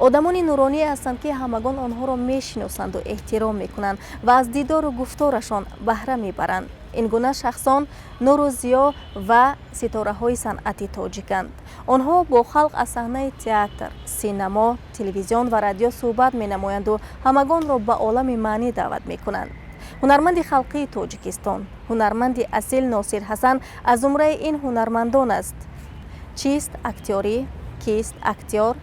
Одамони нуроние ҳастанд, ки ҳамагон онҳоро мешиносанду эҳтиром мекунанд ва аз дидору гуфторашон баҳра мебаранд. Ин гуна шахсон нуру зиё ва ситораҳои санъати тоҷиканд. Онҳо бо халқ аз саҳнаи театр, синамо, телевизион ва радио суҳбат менамоянду ҳамагонро ба олами маънӣ даъват мекунанд. Ҳунарманди халқии Тоҷикистон, ҳунарманди асил Носир Ҳасан аз зумраи ин ҳунармандон аст. Чист актёрӣ? Кист актёр?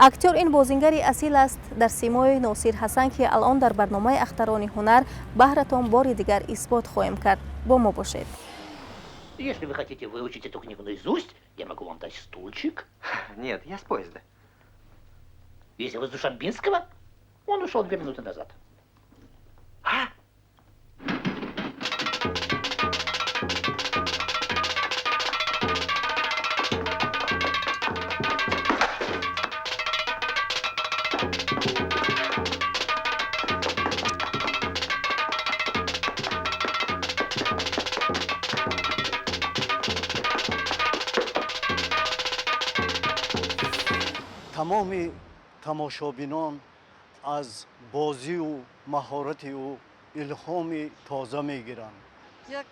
Актёр ин бозингари асил аст дар симои Носир Ҳасан, ки алон дар барномаи «Ахтарони ҳунар» баҳратон бори дигар исбот хоҳем кард. Бо мо бошед. Если вы хотите выучить эту книгу наизусть, я могу вам дать стульчик. Нет, я с поезда. Если вы с Душанбинского, он ушел 2 минуты назад. А? Тамоми тамошобинон аз бозию маҳорати ӯ илҳоми тоза мегиранд. Як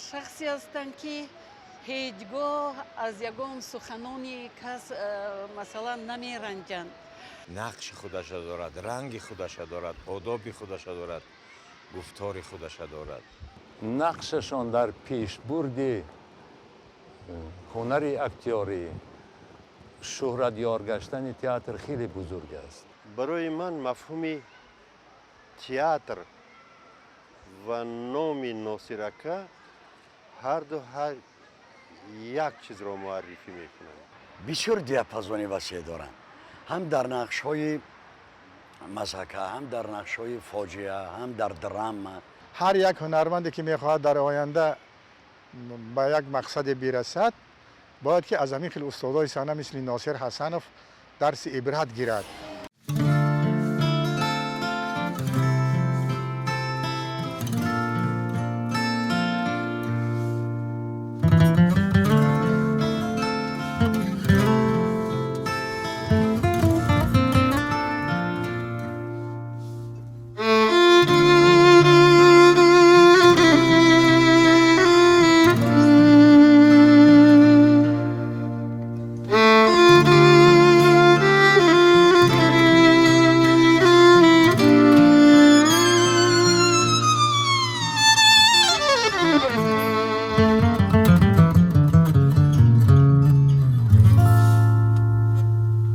шахсе ҳастанд, ки ҳеҷ гоҳ аз ягон суханони кас масалан намеранҷанд. Нақши худаша дорад, ранги худаша дорад, одоби худаша дорад, гуфтори худаша дорад. Нақшашон дар пешбурди ҳунари актёрӣ, шӯҳратёр гаштани театр хеле бузург аст. Барои ман мафҳуми театр ва номи Носир ака ҳарду ҳар як чизро муаррифӣ мекунанд. Бисёр диапазони васеъ доранд, ҳам дар нақшҳои мазҳака, ҳам дар нақшҳои фоҷиа, ҳам дар драма. Ҳар як ҳунарманде, ки мехоҳад дар оянда ба як мақсаде бирасад, бояд ки аз ҳамин хел устодои саҳна мисли Носир Ҳасанов дарси ибрат гирад.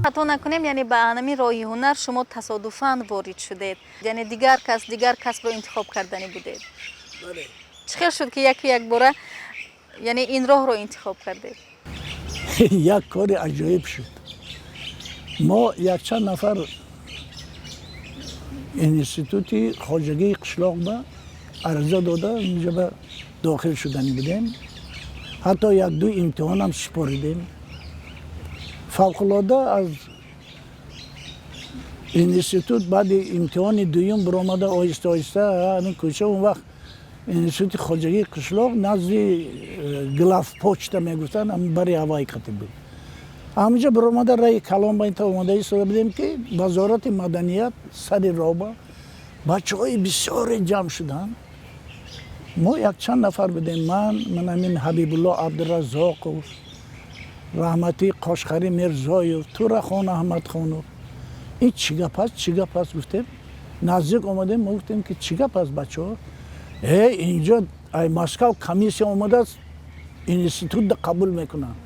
Хато накунем, яъне ба ҳамин роҳи ҳунар шумо тасодуфан ворид шудед, яъне дигар кас, дигар касбро интихоб карданӣ будед. Чӣ хел шуд, ки яку якбора яъне ин роҳро интихоб кардед? Як кори аҷоиб шуд. Мо якчанд нафар институти хоҷагии қишлоқ ба ариза дода, инҷа ба дохил шуданӣ будем. Ҳатто як-ду имтиҳонам супоридем. Фавқулода аз институт баъди имтиҳони дуюм биромада, оҳиста оҳиста ҳамин кӯча, он вақт институти хоҷагии қишлоқ назди главпочта мегуфтанд, ҳамин бари ҳавои қатӣ буд. Ҳаминҷа биромада, раи калон ба инта омода истода будем, ки Вазорати маданият сари роба бачаҳои бисёре ҷамъ шуданд. Мо якчанд нафар будем: ман, ҳамин Ҳабибулло Абдуразоқов, раҳматӣ Қошқарӣ Мирзоев, Турахон Аҳмадхонов. Ин чӣ гап аст, чӣ гап аст, гуфтем. Наздик омадем, мо гуфтем, ки чӣ гап аст, бачаҳо? Инҷо ай Москав комиссия омадааст, институт қабул мекунанд.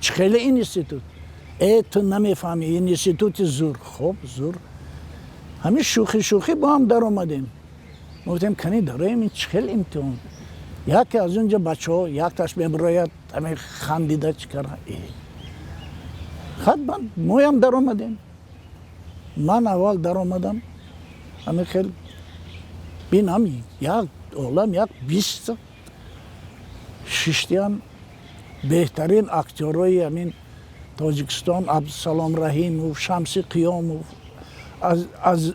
Чӣ хеле институт? Ту намефаҳмӣ, институти зур. Хоб, зур. Ҳамин шӯхӣ шӯхӣ бо ҳам даромадем. Мо гуфтем, кани дароем, ин чӣ хел имтиҳон? Яке аз унҷа бачаҳо якташ мебирояд, ҳамин хандида чӣ кара. Хат моям даромадем. Ман аввал даромадам, ҳамин хел бинам, як олам, як 20 шиштиям беҳтарин актёрҳои ҳамин Тоҷикистон: Абдусалом Раҳимов, Шамси Қиёмов,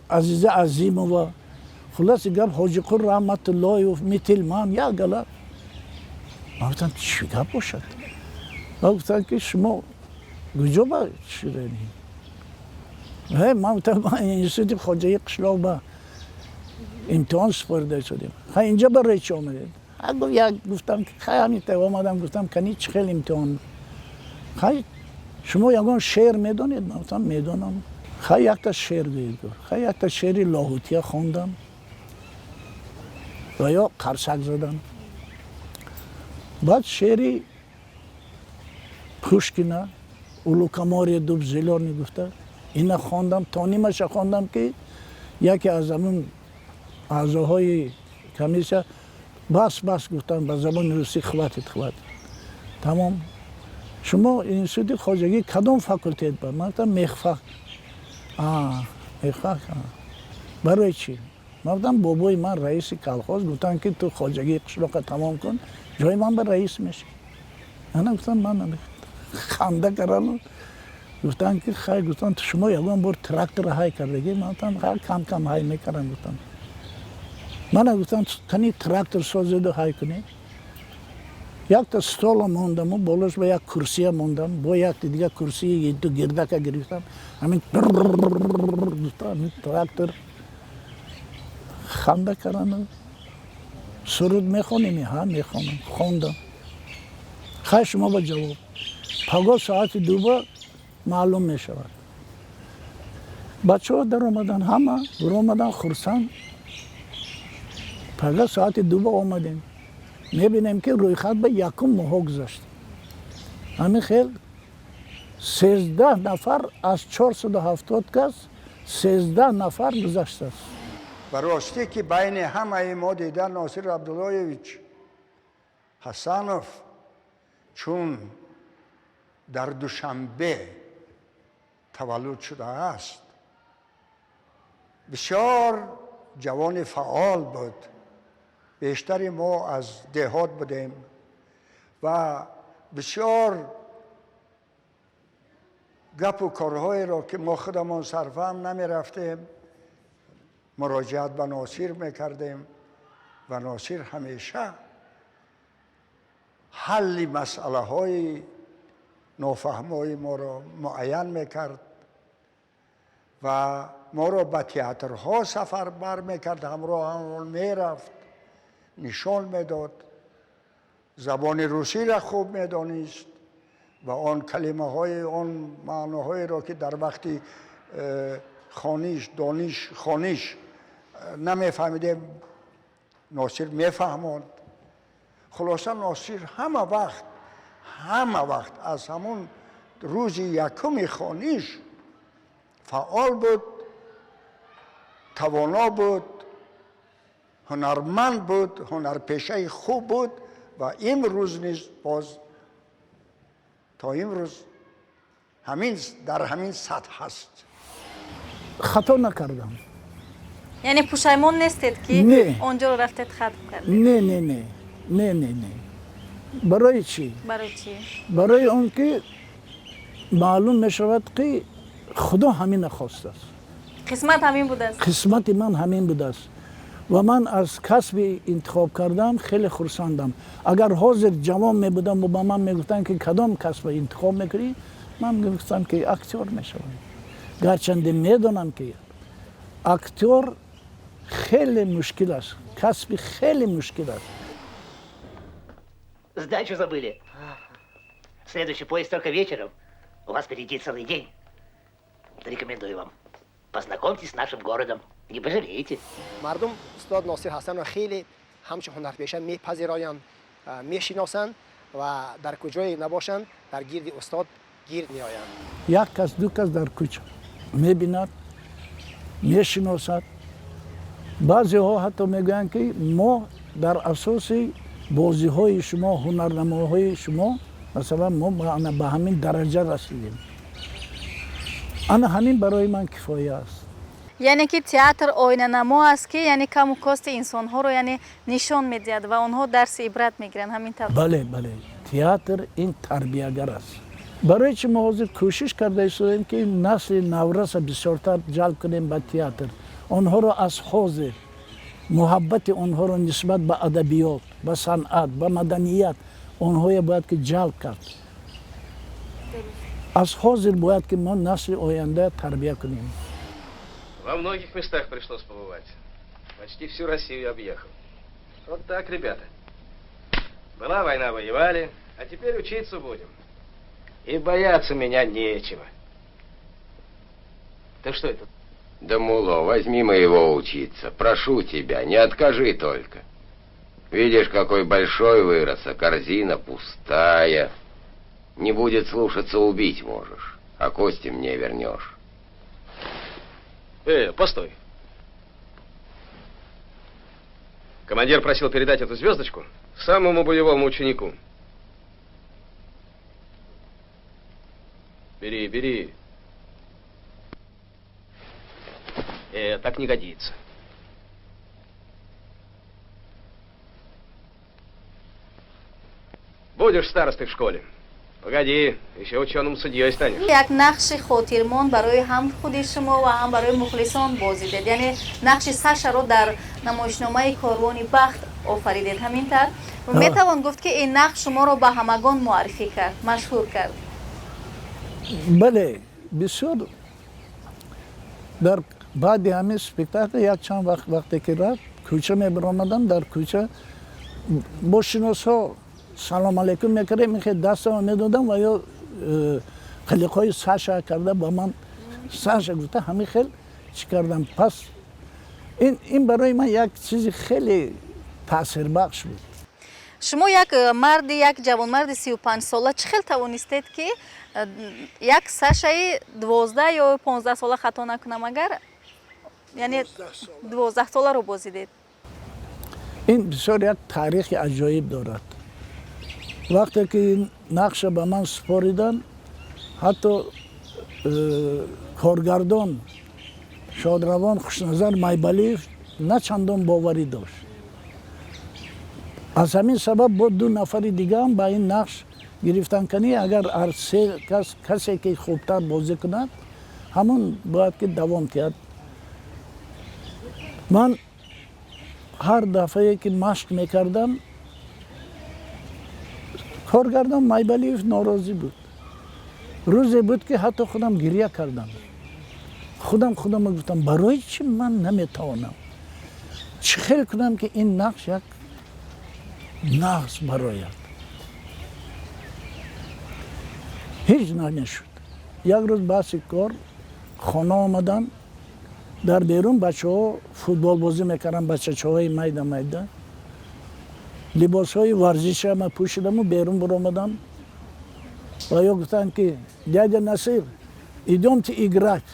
Азиза Азимова, хулоси гап, Ҳоҷиқул Раҳматуллоев, Митилман, як гала. Ман гуфтам, чӣ гап бошад? Ва гуфтанд, ки шумо куҷо ба шудани? Ман гуфтам, институти хоҷагии қишлоқ ба имтиҳон супорида шудем. Хай, инҷа барои чӣ омадед? Гуфт, як гуфтам, ки хай, ҳамин омадам. Гуфтам, кани, чӣ хел имтиҳон? Хай, шумо ягон шеър медонед? Ман гуфтам, медонам. Хай, якта шеър гӯед, гуфт. Хай, якта шеъри Лоҳутия хондам ва ё қарсак задам. Баъд шеъри Пушкина, «У лукоморья дуб зелёный» гуфта, ина хондам. То нимаша хондам, ки яке аз ҳамун аъзоҳои комиссия: «Бас, бас», гуфтам ба забони русӣ, «хватит, хватит, тамом». Шумо институти хоҷагӣ кадом факултет ба? Ман гуфтам, мехфак. Мехфак барои чӣ? Ман гуфтам, бобои ман раиси колхоз, гуфтам, ки ту хоҷагии қишлоқа тамом кун, ҷои ман ба раис мешӣ. Ана гуфтам, ман ханда кардану гуфтанд, ки хай, гуфтам, шумо ягон бор трактор ҳай кардагӣ? Ман гуфтам, кам кам ҳай мекардам. Гуфтам, мана, гуфтам, кани, трактор созеду ҳай кунед. Якта стола мондаму болош ба як курсия мондам, бо якти дига курсии ду гирдака гирифтам, ҳамин гуфтам, трактор. Ханда кардану суруд мехонем? Ҳа, мехонам. Хондам. Хай, шумо ба ҷавоб паго соати 2 ба маълум мешавад. Бачаҳо даромадан, ҳама буромадан хурсанд. Пага соати 2 ба омадем, мебинем, ки рӯйхат ба якум моҳо гузашт. Ҳамин хел 13 нафар аз 470 кас 13 нафар гузаштааст. Ба ростӣ, ки байни ҳамаи мо дида, Носир Абдуллоевич Ҳасанов, чун дар Душанбе таваллуд шудааст, бисёр ҷавони фаъол буд. Бештари мо аз деҳот будем ва бисёр гапу корҳоеро, ки мо худамон сарфаҳм намерафтем, муроҷиат ба Носир мекардем ва Носир ҳамеша ҳалли масъалаҳои нофаҳмои моро муайян мекард ва моро ба театрҳо сафарбар мекард, ҳамроҳамон мерафт, нишон медод. Забони русиро хуб медонист ва он калимаҳои, он маъноҳоеро, ки дар вақти хониш, дониш, хониш намефаҳмидем, Носир мефаҳмонд. Хулоса, Носир ҳама вақт аз ҳамон рӯзи якуми хониш фаъол буд, тавоно буд, ҳунарманд буд, ҳунарпешаи хуб буд ва имрӯз низ боз то имрӯз ҳамин дар ҳамин сатҳ ҳаст. Хато накардам. Яъне пушаймон нестед, ки Не. онҷоро рафтед, хатм кардед? Не, не, не, не, не, не. Барои чӣ? Барои чӣ? Барои он ки маълум мешавад, ки Худо ҳамина хостааст. Қисмат ҳамин будааст. Қисмати ман ҳамин будааст ва ман аз касби интихоб кардам хеле хурсандам. Агар ҳозир ҷавон мебудам ва ба ман мегуфтанд, ки кадом касба интихоб мекунӣ, ман мегуфтам, ки актёр мешавам. Гарчанде медонам, ки актёр хеле мушкил аст, касби хеле мушкил аст. Сдачу забыли. Следующий поезд только вечером. У вас впереди целый день. Рекомендую вам. Познакомьтесь с нашим городом. Не пожалеете. Мардум устод Носир Ҳасанро хеле ҳамчун ҳунарпеша мепазироянд, мешиносанд ва дар куҷое набошанд, дар гирди устод гирд меоянд. Як кас, ду кас дар кӯча мебинад, мешиносад. Баъзеҳо ҳатто мегӯянд, ки мо дар асоси бозиҳои шумо, ҳунарнамоҳои шумо, масалан, мо ба ҳамин дараҷа расидем. Ана ҳамин барои ман кифоя аст. Яъне ки театр оинанамо аст, ки яъне каму кости инсонҳоро яъне нишон медиҳад ва онҳо дарси ибрат мегиранд, ҳамин тавр? Бале, бале, театр ин тарбиягар аст. Барои чи мо ҳозир кӯшиш карда истодаем, ки насли навраса бисёртар ҷалб кунем ба театр, онҳоро аз ҳозир муҳаббати онҳоро нисбат ба адабиёт, ба санъат, ба маданият онҳое бояд ки ҷалб кард. Аз ҳозир бояд ки мо насли оянда тарбия кунем. Во многих местах пришлось побывать. Почти всю Россию объехал. Вот так, ребята. Была война, воевали, а теперь учиться будем. И бояться меня нечего. Ты что это? Да, Мулло, возьми моего учиться. Прошу тебя, не откажи только. Видишь, какой большой вырос, а корзина пустая. Не будет слушаться, убить можешь, а кости мне вернешь. Постой. Командир просил передать эту звездочку самому боевому ученику. Бери, бери. Так не годится. Будешь старостой в школе. Погоди, еще ученым судьей станешь. Як нақши хотирмон барои ҳам худи шумо ва ҳам барои мухлисон бозидед. Яъне нақши Сашаро дар намоишномаи Корвони бахт офаридед. Ҳамин тавр метавон гуфт, ки ин нақш шуморо ба ҳамагон муаррифӣ кард, машҳур кард. Бале, бисёр дар баъди ҳамин спектакл як чанд вақт, вақте ки рафт, кӯча мебаромадам, дар кӯча бо шиносҳо салом алейкум мекардем, мехе дастама медодам ва ё қилиқҳои Саша карда ба ман Саша гуфта ҳамин хел чӣ кардам. Пас ин барои ман як чизи хеле таъсирбахш буд. Шумо як марди, як ҷавонмарди 35-сола чӣ хел тавонистед, ки як Сашаи 12 ё 15 сола, хато накунам агар, яъне 12-соларо бозидед? Ин бисёр як таърихи аҷоиб дорад. Вақте ки ин нақша ба ман супориданд, ҳатто коргардон шодравон Хушназар Майбалиев на чандон боварӣ дошт. Аз ҳамин сабаб бо ду нафари дигаам ба ин нақш гирифтан, кани агар ҳар се кас касе ки хубтар бозӣ кунад, ҳамон бояд ки давом диҳад. Ман ҳар дафъае ки машқ мекардам, коргардон Майбалиев норозӣ буд. Рӯзе буд, ки ҳатто худам гирья кардам. Худам худам гуфтам, барои чӣ ман наметавонам, чӣ хел кунам, ки ин нақш як нағз барояд? Ҳеҷ намешуд. Як рӯз баъси кор хона омадам, дар берун бачаҳо футболбозӣ мекарданд, бачачаҳои майда майда. Либосҳои варзишиама пӯшидаму берун баромадам ва ё гуфтанд, ки дядя Насир, идёмте играть.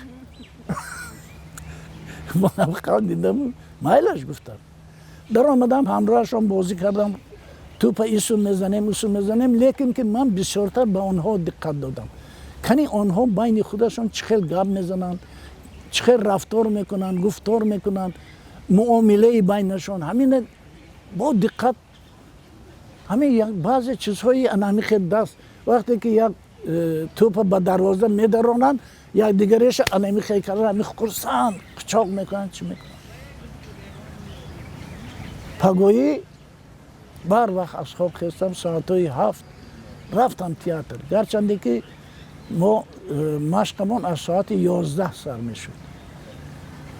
Манам хандидаму майлаш гуфтам. Даромадам, ҳамроҳашон бозӣ кардам. Тӯпа ису мезанем, усу мезанем, лекин ки ман бисёртар ба онҳо диққат додам, кани онҳо байни худашон чӣ хел гап мезананд, чӣ хел рафтор мекунанд, гуфтор мекунанд, муомилаи байнашон. Ҳамина бо диққат, ҳамин баъзе чизҳои анами хел даст, вақте ки як тӯпа ба дарвоза медаронанд, якдигареша анами хел карда, ҳами хурсанд қучоқ мекунанд, чӣ мекунанд. Пагоҳӣ бар вақт аз хоб хестам, соатҳои 7 рафтам театр, гарчанде ки мо машқамон аз соати 11 сар мешуд.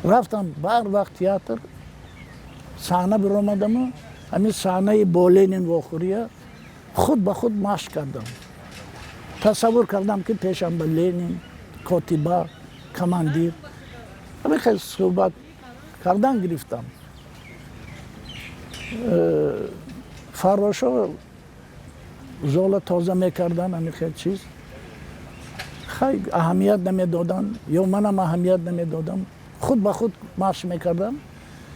Рафтам бар вақт театр, саҳна биромадаму ҳамин саҳнаи бо Ленин вохӯрия худ ба худ машқ кардам. Тасаввур кардам, ки пешам ба Ленин, котиба, командир, ҳамин хел суҳбат кардан гирифтам. Фаррошо зола тоза мекардан, ҳамин хел чиз. Хай, аҳамият намедоданд ё манам аҳамият намедодам, худ ба худ машқ мекардам.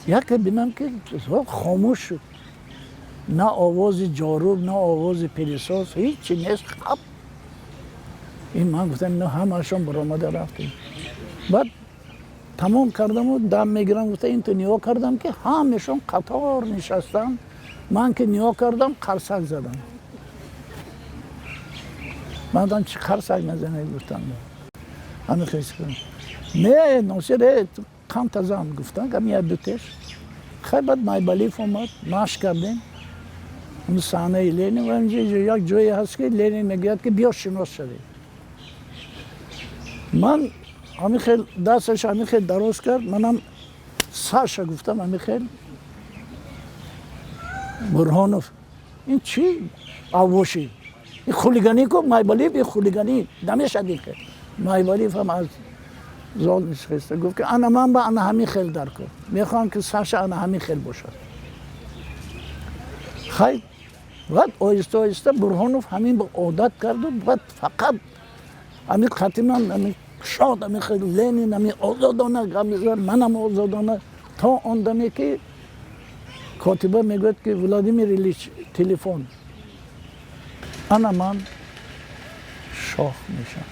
Яке бинам, ки хомӯш шуд, на овози ҷоруб, на овози пылесос, ҳичи нест, хап. Ин ман гуфтам, ино ҳамаашон баромада рафтем. Баъд тамом кардаму дам мегирам гуфта, инту нигоҳ кардам, ки ҳамешон қатор нишастанд. Ман ки нигоҳ кардам, қарсак задам. Ман гуфтам, чӣ қарсак мезанед? Гуфтам, ҳамин хел не, Носир, қанта зан гуфтан, гам як дутеш. Хай, баъд Майбалиев омад, машқ кардем саҳнаи Ленин ва инҷо як ҷое ҳаст, ки Ленин мегӯяд, ки биё шинос шавед. Ман ҳамин хел дасташ ҳамин хел дароз кард, манам Саша гуфтам ҳамин хел. Бурҳонов, ин чӣ аввошӣ? Ин хулиганӣ ку, Майбалиев, ин хулиганӣ намешад ин хел. Майбалиев ҳам аз зол нишаста гуфт, ки ана ман ба ана ҳамин хел дар кор. Мехоҳам, ки Саша ана ҳамин хел бошад. Хай, баъд оҳиста оҳиста Бурҳонов ҳамин ба одат карду баъд фақат ҳамин қати ман ҳамин шод, ҳамин хел Ленин ҳамин озодона гап мезанад, манам озодона, то он даме ки котиба мегӯяд, ки Владимир Ильич, телефон. Ана ман шоҳ мешам,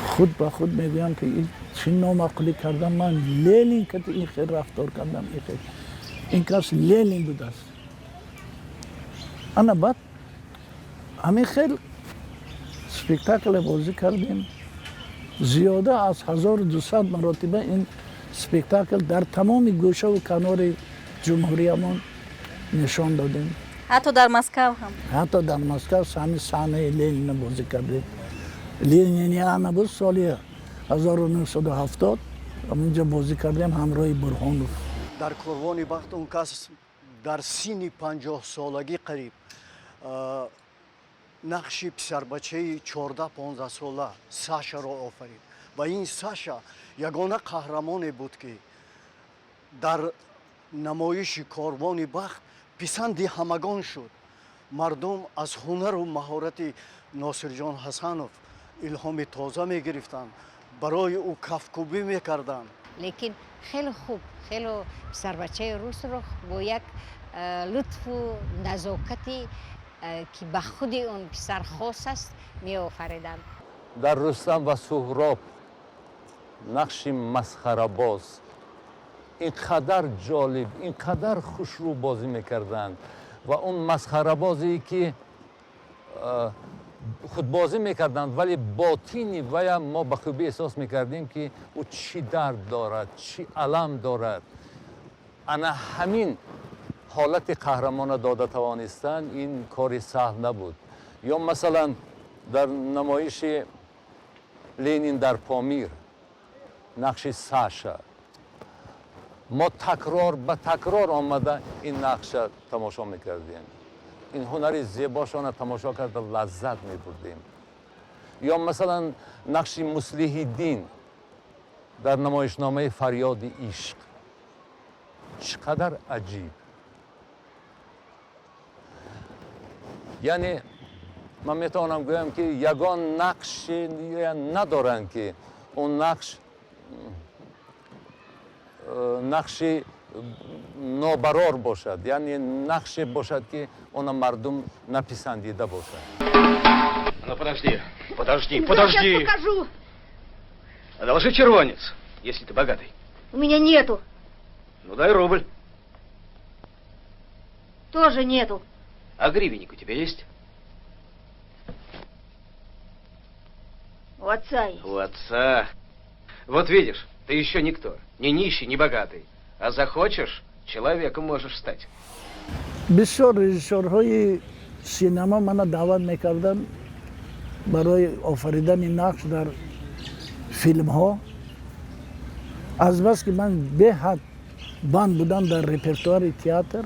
худ ба худ мегӯям, ки чӣ номаъқулӣ кардам ман, Ленин кати ин хел рафтор кардам, ин хел ин кас Ленин будааст. Ана баъд ҳамин хел спектакле бозӣ кардем, зиёда аз 1200 маротиба ин спектакл дар тамоми гӯшаву канори ҷумҳуриямон нишон додем. Ҳатто дар Москав ҳам? Ҳатто дар Москав ҳамин саҳнаи Ленина бозӣ кардем. Лениниана буд, соли 1970 ҳаминҷо бозӣ кардем ҳамроҳи Бурҳонов. Дар Корвони бахт он кас дар синни 50-солагӣ қариб нақши писарбачаи 14-15 сола Сашаро офарид ва ин Саша ягона қаҳрамоне буд, ки дар намоиши Корвони бахт писанди ҳамагон шуд. Мардум аз ҳунару маҳорати Носирҷон Ҳасанов илҳоми тоза мегирифтанд, барои ӯ кафкӯбӣ мекарданд. Лекин хеле хуб, хеле писарбачаи русро бо як лутфу назокате, ки ба худи он писар хос аст, меофариданд. Дар Рустам ва Суҳроб нақши масхарабоз ин қадар ҷолиб, ин қадар хушрӯ бозӣ мекарданд ва он масхарабозе, ки худбозӣ мекарданд, вале ботини вая мо ба хубӣ эҳсос мекардем, ки ӯ чӣ дард дорад, чӣ алам дорад. Ана ҳамин ҳолати қаҳрамона дода тавонистан, ин кори саҳл набуд. Ё масалан дар намоиши Ленин дар Помир нақши Саша, мо такрор ба такрор омада ин нақша тамошо мекардем, ин ҳунари зебошона тамошо карда лаззат мебурдем. Ё масалан нақши Муслиҳиддин дар намоишномаи Фарёди ишқ, чӣ қадар аҷиб! Яъне ман метавонам гӯям, ки ягон нақше надоранд, ки он нақш нақши нобарор бошад, яъне нақше бошад, ки она мардум написандида бошад. Ну подожди, подожди, подожди. Я покажу. Одолжи червонец, если ты богатый. У меня нету. Ну дай рубль. Тоже нету. А гривенник у тебя есть? У отца есть. У отца. Вот видишь, ты еще никто. Ни нищий, ни богатый. А захочешь, человеком можешь стать. Бисёр режиссёрҳои синема мана даъват мекарданд барои офаридани нақш дар филмҳо. Азбаски ман беҳад банд будам дар репертуари театр,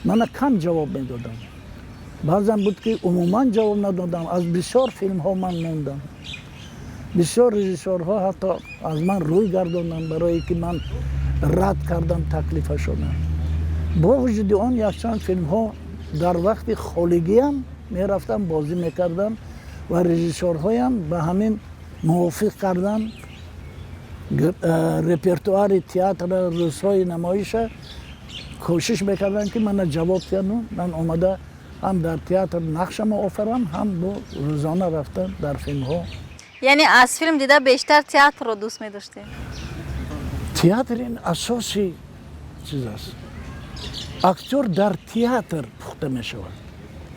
мана кам ҷавоб медодам, баъзан буд, ки умуман ҷавоб надодам. Аз бисёр филмҳо ман мондам, бисёр режиссёрҳо ҳатто аз ман рӯй гардонданд, барое ки ман рад кардам таклифашона. Бо вуҷуди он якчанд филмҳо дар вақти холигиам мерафтам, бозӣ мекардам ва режиссёрҳоям ба ҳамин мувофиқ кардан репертуари театра, рӯзҳои намоиша кӯшиш мекардам, ки мана ҷавоб диҳану ман омада ҳам дар театр нақшамо офарам, ҳам бо рӯзона рафта дар филмҳо. Яъне аз филм дида бештар театрро дӯст медоштед? Театр ин асоси чиз аст. Актёр дар театр пухта мешавад,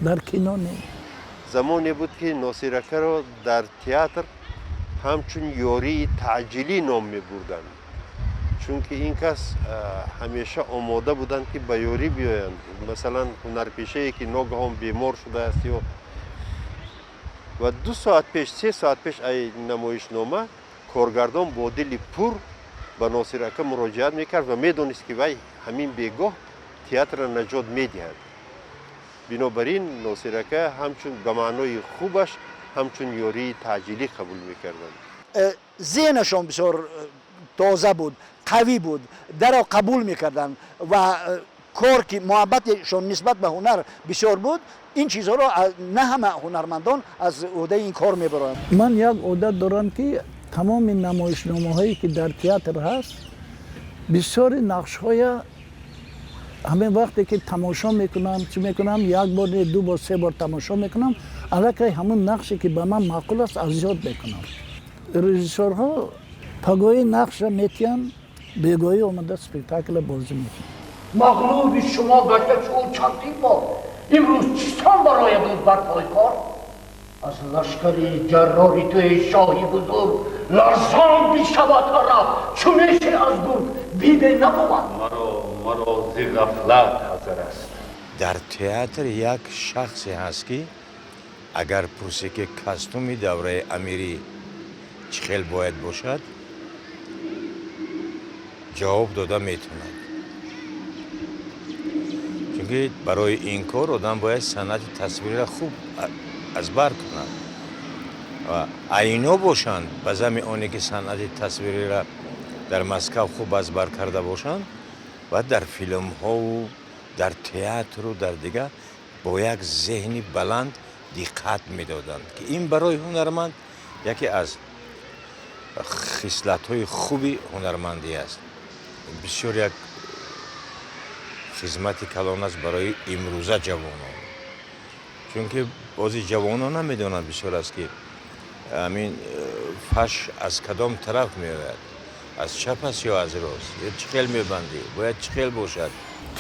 дар кино не. Замоне буд, ки Носиракаро дар театр ҳамчун ёрии таъҷилӣ ном мебурданд, чунки ин кас ҳамеша омода буданд, ки ба ёрӣ биёянд. Масалан, ҳунарпешае, ки ногаҳон бемор шудааст ё Ва 2 соат пеш, 3 соат пеш ай намоишнома коргардон бо дили пур ба Носир ака муроҷиат мекард ва медонист, ки вай ҳамин бегоҳ театрро наҷот медиҳад. Бинобар ин Носир ака ҳамчун ба маънои хубаш ҳамчун ёрии таъҷилӣ қабул мекарданд. Зеҳнашон бисёр тоза буд, қавӣ буд, даро қабул мекарданд ва кор ки муҳаббатшон нисбат ба ҳунар бисёр буд. Ин чизҳоро на ҳама ҳунармандон аз ӯҳдаи ин кор мебароянд. Ман як одат дорам, ки тамоми намоишномаҳое ки дар театр ҳаст, бисёри нақшҳоя ҳамин вақте ки тамошо мекунам, чӣ мекунам, як бор не, ду бор, се бор тамошо мекунам, аллакай ҳамун нақше ки ба ман маъқул аст, аз ёд мекунам. Режиссёрҳо пагоҳи нақшра метиҳанд, бегоҳӣ омада спектакла бозӣ мекунанд. Мағлуби шумо гашта чун чандин бор, имрӯз чисон барояд бар пойкор? Аз лашкари ҷаррори ту, эй шоҳи бузург, ларзон бишавад араф, чунеше аз гург биме набовад. Маро зи ғафлат ҳазар аст. Дар театр як шахсе ҳаст, ки агар пурсӣ, ки костюми давраи амирӣ чӣ хел бояд бошад, ҷавоб дода метавонад, чунки барои ин кор одам бояд санъати тасвириро хуб аз бар кунад. Ва айно бошанд, ба зами оне ки санъати тасвириро дар Москав хуб аз бар карда бошанд, ва дар филмҳову дар театру дар дигар бо як зеҳни баланд диққат медоданд, ки ин барои ҳунарманд яке аз хислатҳои хуби ҳунармандӣ аст. Бисёр як хизмати калон аст барои имрӯза ҷавонон, чунки бози ҷавонон намедонанд бисёр аст, ки ҳамин фаш аз кадом тараф меояд, аз чап аст ё аз рост, ё чӣ хел мебандӣ, бояд чӣ хел бошад.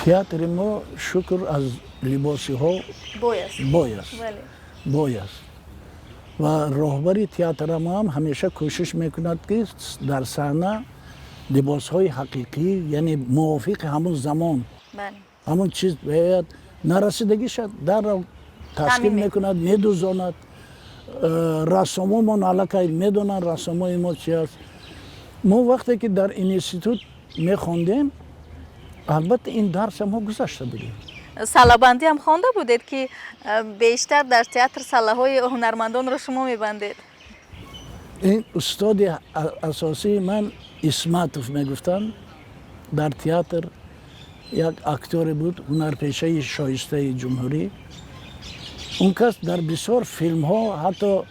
Театри мо, шукр, аз либосиҳо бой аст, бой аст ва роҳбари театра мо ҳам ҳамеша кӯшиш мекунад, ки дар саҳна либосҳои ҳақиқӣ, яъне мувофиқи ҳамун замон, ҳамун чиз бояд нарасидагиша дарро ташкил мекунад, медӯзонад. Рассомомон аллакай медонанд рассомои мо чи аст. Мо вақте ки дар институт мехондем, албатта, ин дарса мо гузашта будем. Саллабандӣ ҳам хонда будед, ки бештар дар театр саллаҳои ҳунармандонро шумо мебандед? Ин устоди асосии ман Исматов мегуфтанд, дар театр як актёре буд, ҳунарпешаи шоистаи ҷумҳурӣ. Он кас дар бисёр филмҳо, ҳатто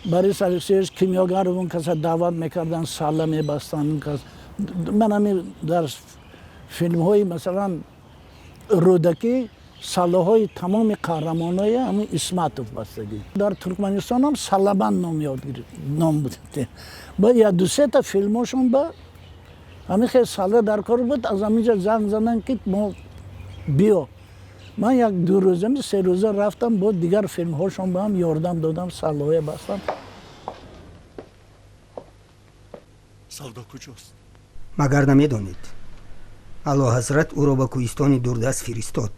Борис Алексеевич Кимёгаров он каса даъват мекарданд, салла мебастанд он кас. Ман ҳамин дар филмҳои, масалан, Рӯдакӣ саллаҳои тамоми қаҳрамонои ҳамин Исматов бастагӣ. Дар Туркманистон ҳам саллабанд ном ёд ном буд. Ба як дусета филмошон ба ҳамин хел салла дар кор буд, аз ҳаминҷа занг заданд, ки мо биё. Ман як 2 рӯза, 3 рӯза рафтам, бо дигар филмҳошон ба ҳам ёрдам додам, саллаҳое бастам. Савдо куҷост? Магар намедонед, Аълоҳазрат ӯро ба кӯҳистони дурдаст фиристод.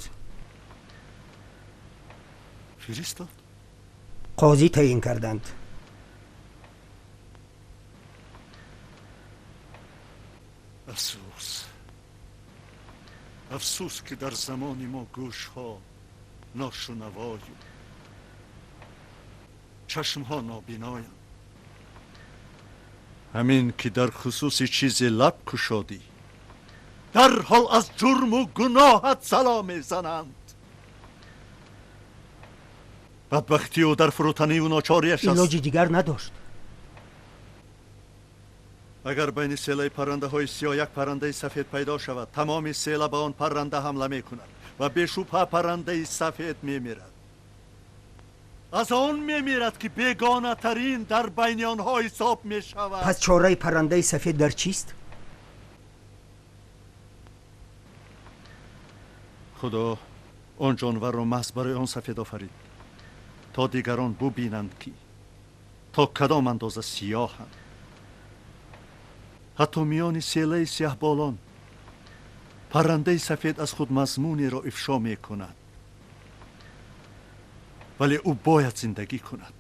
Фиристод? Қозӣ таъин карданд. Афсӯс, афсӯс, ки дар замони мо гӯшҳо ношунавою чашмҳо нобиноянд. Ҳамин ки дар хусуси чизе лаб кушодӣ, дарҳол аз ҷурму гуноҳат сало мезананд. Бадбахтию дар фурӯтаниву ночориаш аст. Илоҷи дигар надошт. Агар байни селаи паррандаҳои сиёҳ як паррандаи сафед пайдо шавад, тамоми села ба он парранда ҳамла мекунад ва бешубҳа паррандаи сафед мемирад. Аз он мемирад, ки бегонатарин дар байни онҳо ҳисоб мешавад. Пас чораи паррандаи сафед дар чист? Худо он ҷонварро маҳз барои он сафед офарид, то дигарон бубинанд, ки то кадом андоза сиёҳанд. Ҳатто миёни селаи сиёҳболон паррандаи сафед аз худ мазмунеро ифшо мекунад, вале ӯ бояд зиндагӣ кунад.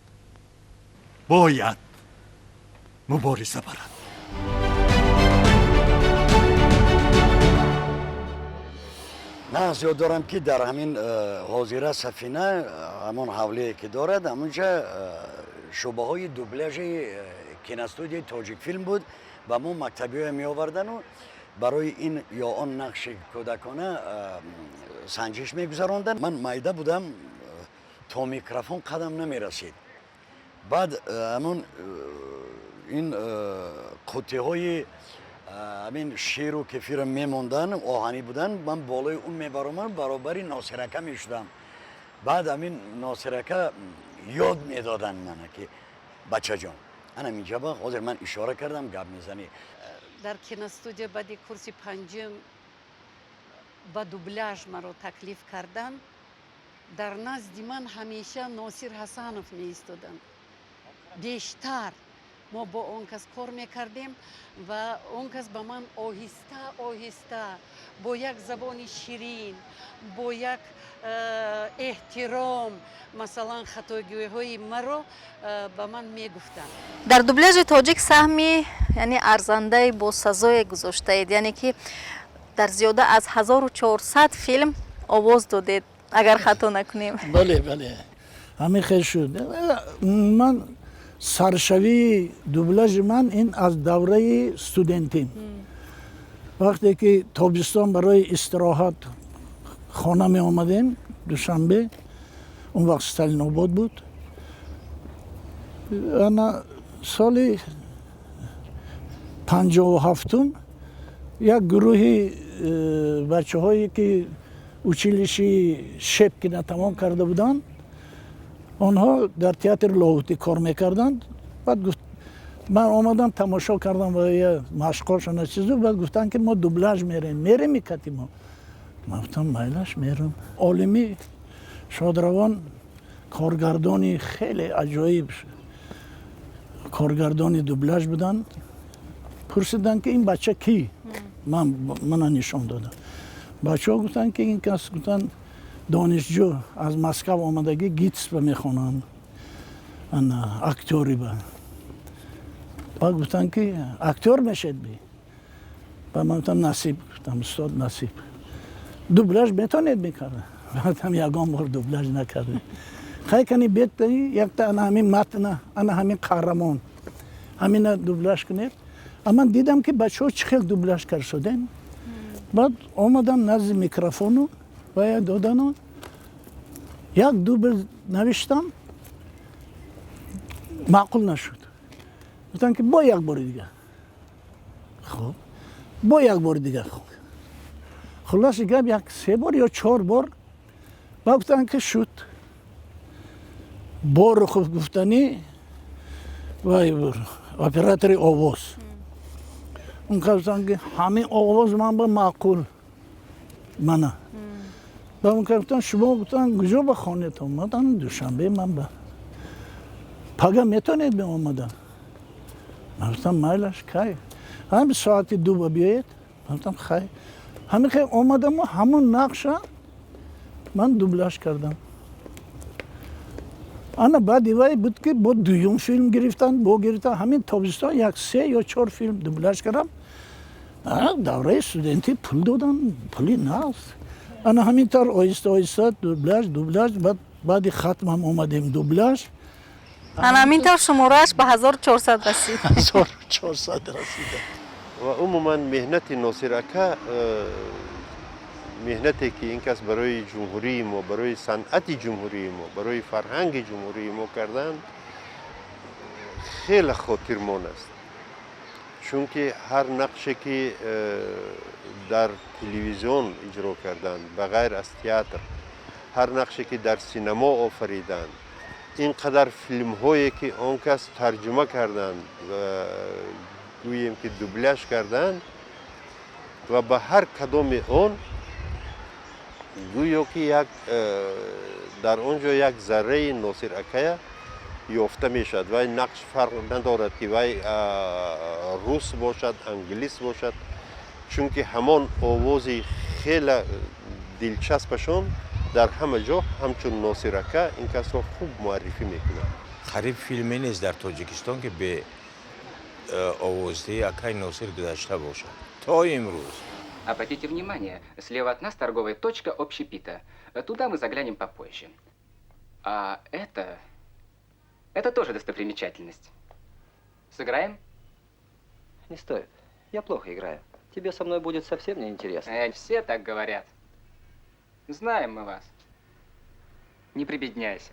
Бояд мубориза барад. Нағз ёд дорам, ки дар ҳамин ҳозира сафина, ҳамон ҳавлие ки дорад, ҳамонҷа шӯъбаҳои дубляжи киностудияи Тоҷикфилм буд ва мо мактабиҳое меовардану барои ин ё он нақши кӯдакона санҷиш мегузаронданд. Ман майда будам, то микрофон қадам намерасид. Баъд ҳамон ин қуттиҳои ҳамин ширу кефира мемонданд, оҳанӣ буданд, ман болои он мебаромадам, баробари Носирака мешудам. Баъд ҳамин Носирака ёд медоданд мана, ки бачаҷон, ана инҷаба ҳозир ман ишора кардам, гап мезанӣ. Дар киностудия баъди курси панҷум ба дубляж маро таклиф карданд. Дар назди ман ҳамеша Носир Ҳасанов меистоданд. Бештар мо бо он кас кор мекардем ва он кас ба ман оҳиста оҳиста, бо як забони ширин, бо як эҳтиром, масалан, хатогӯиҳои маро ба ман мегуфтанд. Дар дубляжи тоҷик саҳми, яъне, арзандаи босазое гузоштаед, яъне ки дар зиёда аз 1400 филм овоз додед, агар хато накунем. Бале, ҳамин хел шуд. Ман саршавии дубляжи ман ин аз давраи студентим, вақте ки тобистон барои истироҳат хона меомадем, Душанбе, он вақт Сталинобод буд. Ана соли 57-ум як гурӯҳи бачаҳое ки училищи Шепкина тамом карда буданд, онҳо дар театри Лоҳутӣ кор мекарданд. Баъд гуфт, ман омадам, тамошо кардам ва машқҳошона, чизу. Баъд гуфтанд, ки мо дубляж мерем, мерем икати мо. Ман гуфтам, майлаш, мерам. Олимӣ шодравон, коргардони хеле аҷоиб, коргардони дубляж буданд, пурсиданд, ки ин бача кӣ? Ман мана нишон додам. Бачаҳо гуфтанд, ки ин кас, гуфтанд, донишҷӯ аз Москав омадагӣ, ГИТИСба мехонанд, ана актёриба. Баъд гуфтанд, ки актёр мешед би? Баъд ман гуфтам, насиб. Гуфтам, устод, насиб. Дубляж метонед мекарда? Гуфтам, ягон бор дубляж накардем. Хай, кани бет якта, ана ҳамин матна, ана ҳамин қаҳрамон, ҳамина дубляж кунед. А ман дидам, ки бачаҳо чӣ хел дубляж кард шудем. Баъд омадам назди микрофону ва додану як дубл навиштам, маъқул нашуд. Гуфтам, ки бо як бори дига. Хуб, бо як бори дига. Хулоси гап, як се бор ё чор бор ба гуфтанд, ки шуд. Борухов гуфтанӣ вай оператори овоз, он гуфтанд, ки ҳамин овоз ман ба маъқул мана. Ба он гуфтанд, шумо, гуфтанд, куҷо ба хонетон? Ман Душанбе. Ман ба пага метонед меомадан? Ман гуфтам, майлаш, кай? Ҳами соати 2 ба биёед. Ман гуфтам, хай. Ҳамин хел омадаму ҳамон нақша ман дубляж кардам. Ана баъди вай буд, ки бо дуюм филм гирифтанд, бо гирифтан. Ҳамин тобистон як се ё чор филм дубляж кардам. Давраи студентӣ пул додам, пули наст. Ана ҳамин тавр оҳиста оҳиста дубляж, дубляж, баъд баъди хатмам омадем дубляж. Ана ҳамин тавр шуморааш ба 1400 расид. 1400 расида. Ва умуман меҳнати Носир ака, меҳнате ки ин кас барои ҷумҳурии мо, барои санъати ҷумҳурии мо, барои фарҳанги ҷумҳурии мо карданд, хеле хотирмон аст, чунки ҳар нақше ки дар телевизион иҷро карданд, ба ғайр аз театр, ҳар нақше ки дар синамо офариданд, ин қадар филмҳое ки он кас тарҷума карданд, гӯем ки дубляж карданд, ва ба ҳар кадоми он гӯё ки як дар он ҷо як зарраи Носир акая ёфта мешавад. Вай нақш фарқ надорад, ки вай рус бошад, англис бошад, чунки ҳамон овози хеле дилчаспашон дар ҳама ҷо ҳамчун Носир ака ин касро хуб муаррифӣ мекунад. Қариб филме нест дар Тоҷикистон, ки бе овоздиҳии акай Носир гузашта бошад то имрӯз. Обратите внимание, слева от нас торговая точка общепита. Туда мы заглянем попозже. А это... Это тоже достопримечательность. Сыграем? Не стоит. Я плохо играю. Тебе со мной будет совсем неинтересно. Все так говорят. Знаем мы вас. Не прибедняйся.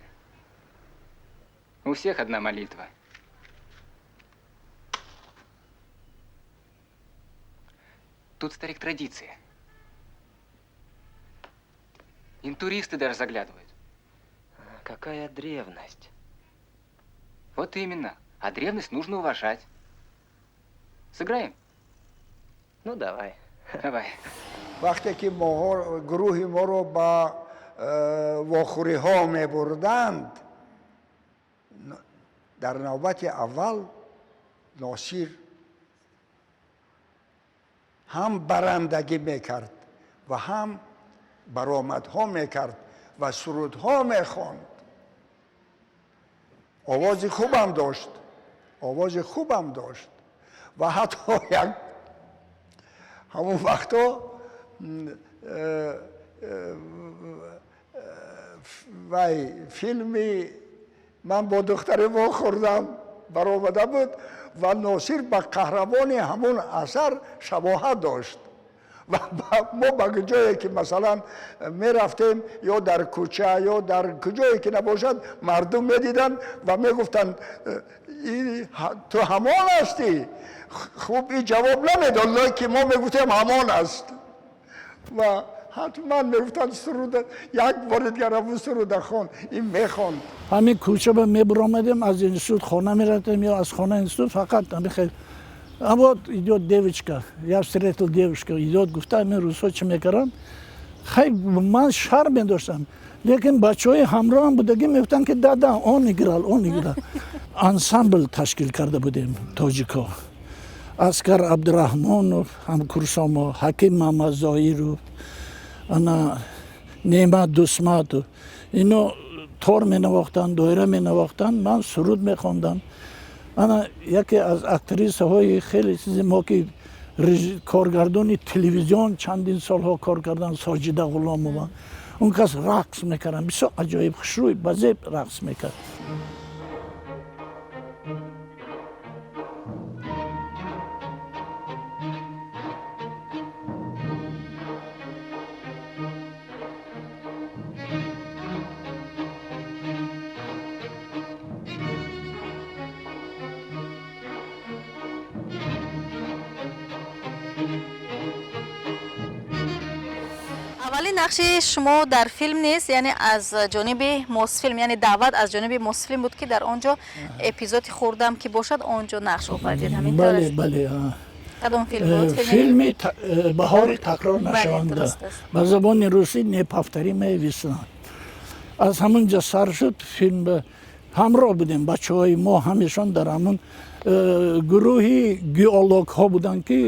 У всех одна молитва. Тут, старик, традиция. Интуристы даже заглядывают. Какая древность. Вот именно. А древность нужно уважать. Сыграем? Ну, давай. Давай. Вақте ки гурӯҳи моро ба вохӯриҳо мебурданд, дар навбати аввал Носир ҳам барандагӣ мекард ва ҳам баромадҳо мекард ва сурудҳо мехонд. Овози хубам дошт, овози хубам дошт ва ҳатто як ҳамон вақтҳо вай филми «Ман бо духтаре вохӯрдам» баромада буд ва Носир ба қаҳрамони ҳамон асар шабоҳат дошт ва мо ба ҷое ки, масалан, мерафтем, ё дар кӯча, ё дар куҷое ки набошад, мардум медиданд ва мегуфтанд: «Ту ҳамон ҳастӣ?» Хуб, и ҷавоб намедод, лекин мо мегуфтем ҳамон аст ва ҳатман мегуфтанд: «Суруда як бори дигар ҳамун суруда хон». Ин мехонд. Ҳамин кӯча ба мебуромадем, аз институт хона мерафтем ё аз хона институт, фақат ҳамин хел: «А вот идет девочка, я встретил девушка, идет», гуфта, ҳамин рӯзҳо чӣ мекардам. Хай, ман шарм медоштам, лекин бачаҳои ҳамроҳам будагӣ мегуфтанд, ки да, да, он играл, он играл. Ансамбл ташкил карда будем, тоҷико: Аскар Абдураҳмонов, ҳамкурсомо, Ҳаким Мамадзоиров, ана Неъмат Дусматов. Ино тор менавохтанд, доира менавохтанд, ман суруд мехондам. Ана яке аз актрисаҳои хеле чизи мо, ки коргардони телевизион чандин солҳо кор кардан, Соҷида Ғуломова, он кас рақс мекарданд, бисёр аҷоиб, хушрӯй, ба зеб рақс мекард. Аввалин нақши шумо дар филм нест, яъне аз ҷониби Мосфилм, яъне даъват аз ҷониби Мосфилм буд, ки дар он ҷо эпизоди хурдам ки бошад, он ҷо нақш офаридед, ҳамин тавр? Бале, бале. Кадом филм буд? Филми «Баҳори такрор нашаванда», ба забони русӣ «Неповторимая весна». Аз ҳамон ҷо сар шуд филм. Ҳамроҳ будем, бачаҳои мо ҳамешон дар ҳамон гурӯҳи геологҳо буданд, ки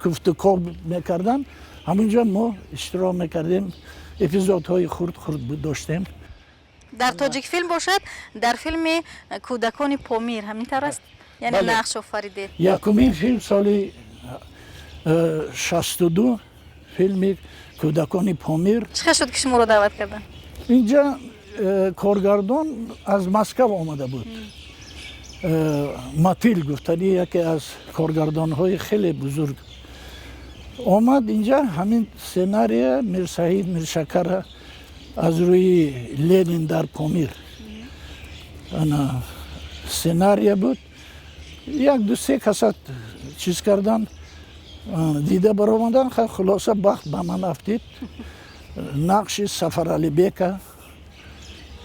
куфтукоб мекарданд. Ҳамунҷо мо иштирок мекардем, эпизодҳои хурд хурд доштем. Дар Тоҷикфилм бошад, дар филми «Кӯдакони Помир», ҳамин тавр аст, яъне нақш офаридед? Якумин филм соли 62, филми «Кӯдакони Помир». Чӣ хел шуд, ки шуморо даъват карданд? Инҷа коргардон аз Москав омада буд, Матил гуфтани, яке аз коргардонҳои хеле бузург омад инҷа. Ҳамин сценария Мирсаид Миршакара аз рӯи «Ленин дар Помир» ана сценария буд. Як ду се касат чиз кардан, дида баромадан. Хулоса, бахт ба ман афтид, нақши Сафаралибека,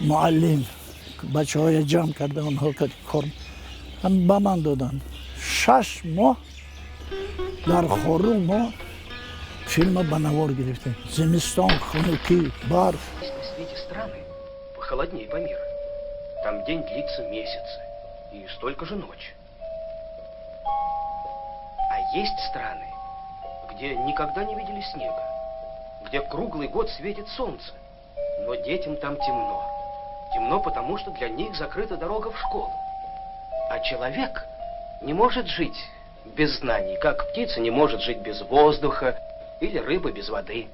муаллим, бачаҳоя ҷамъ карда, онҳо кор ба ман доданд. 6 моҳ дар Хорум мо филма ба навор гирифтем, зимистон, хунукӣ, барф. На свете страны похолоднее Памира. Там день длится месяцы, и столько же ночь. А есть страны, где никогда не видели снега, где круглый год светит солнце, но детям там темно. Темно, потому что для них закрыта дорога в школу. А человек не может жить без знаний, как птица не может жить без воздуха или рыба без воды.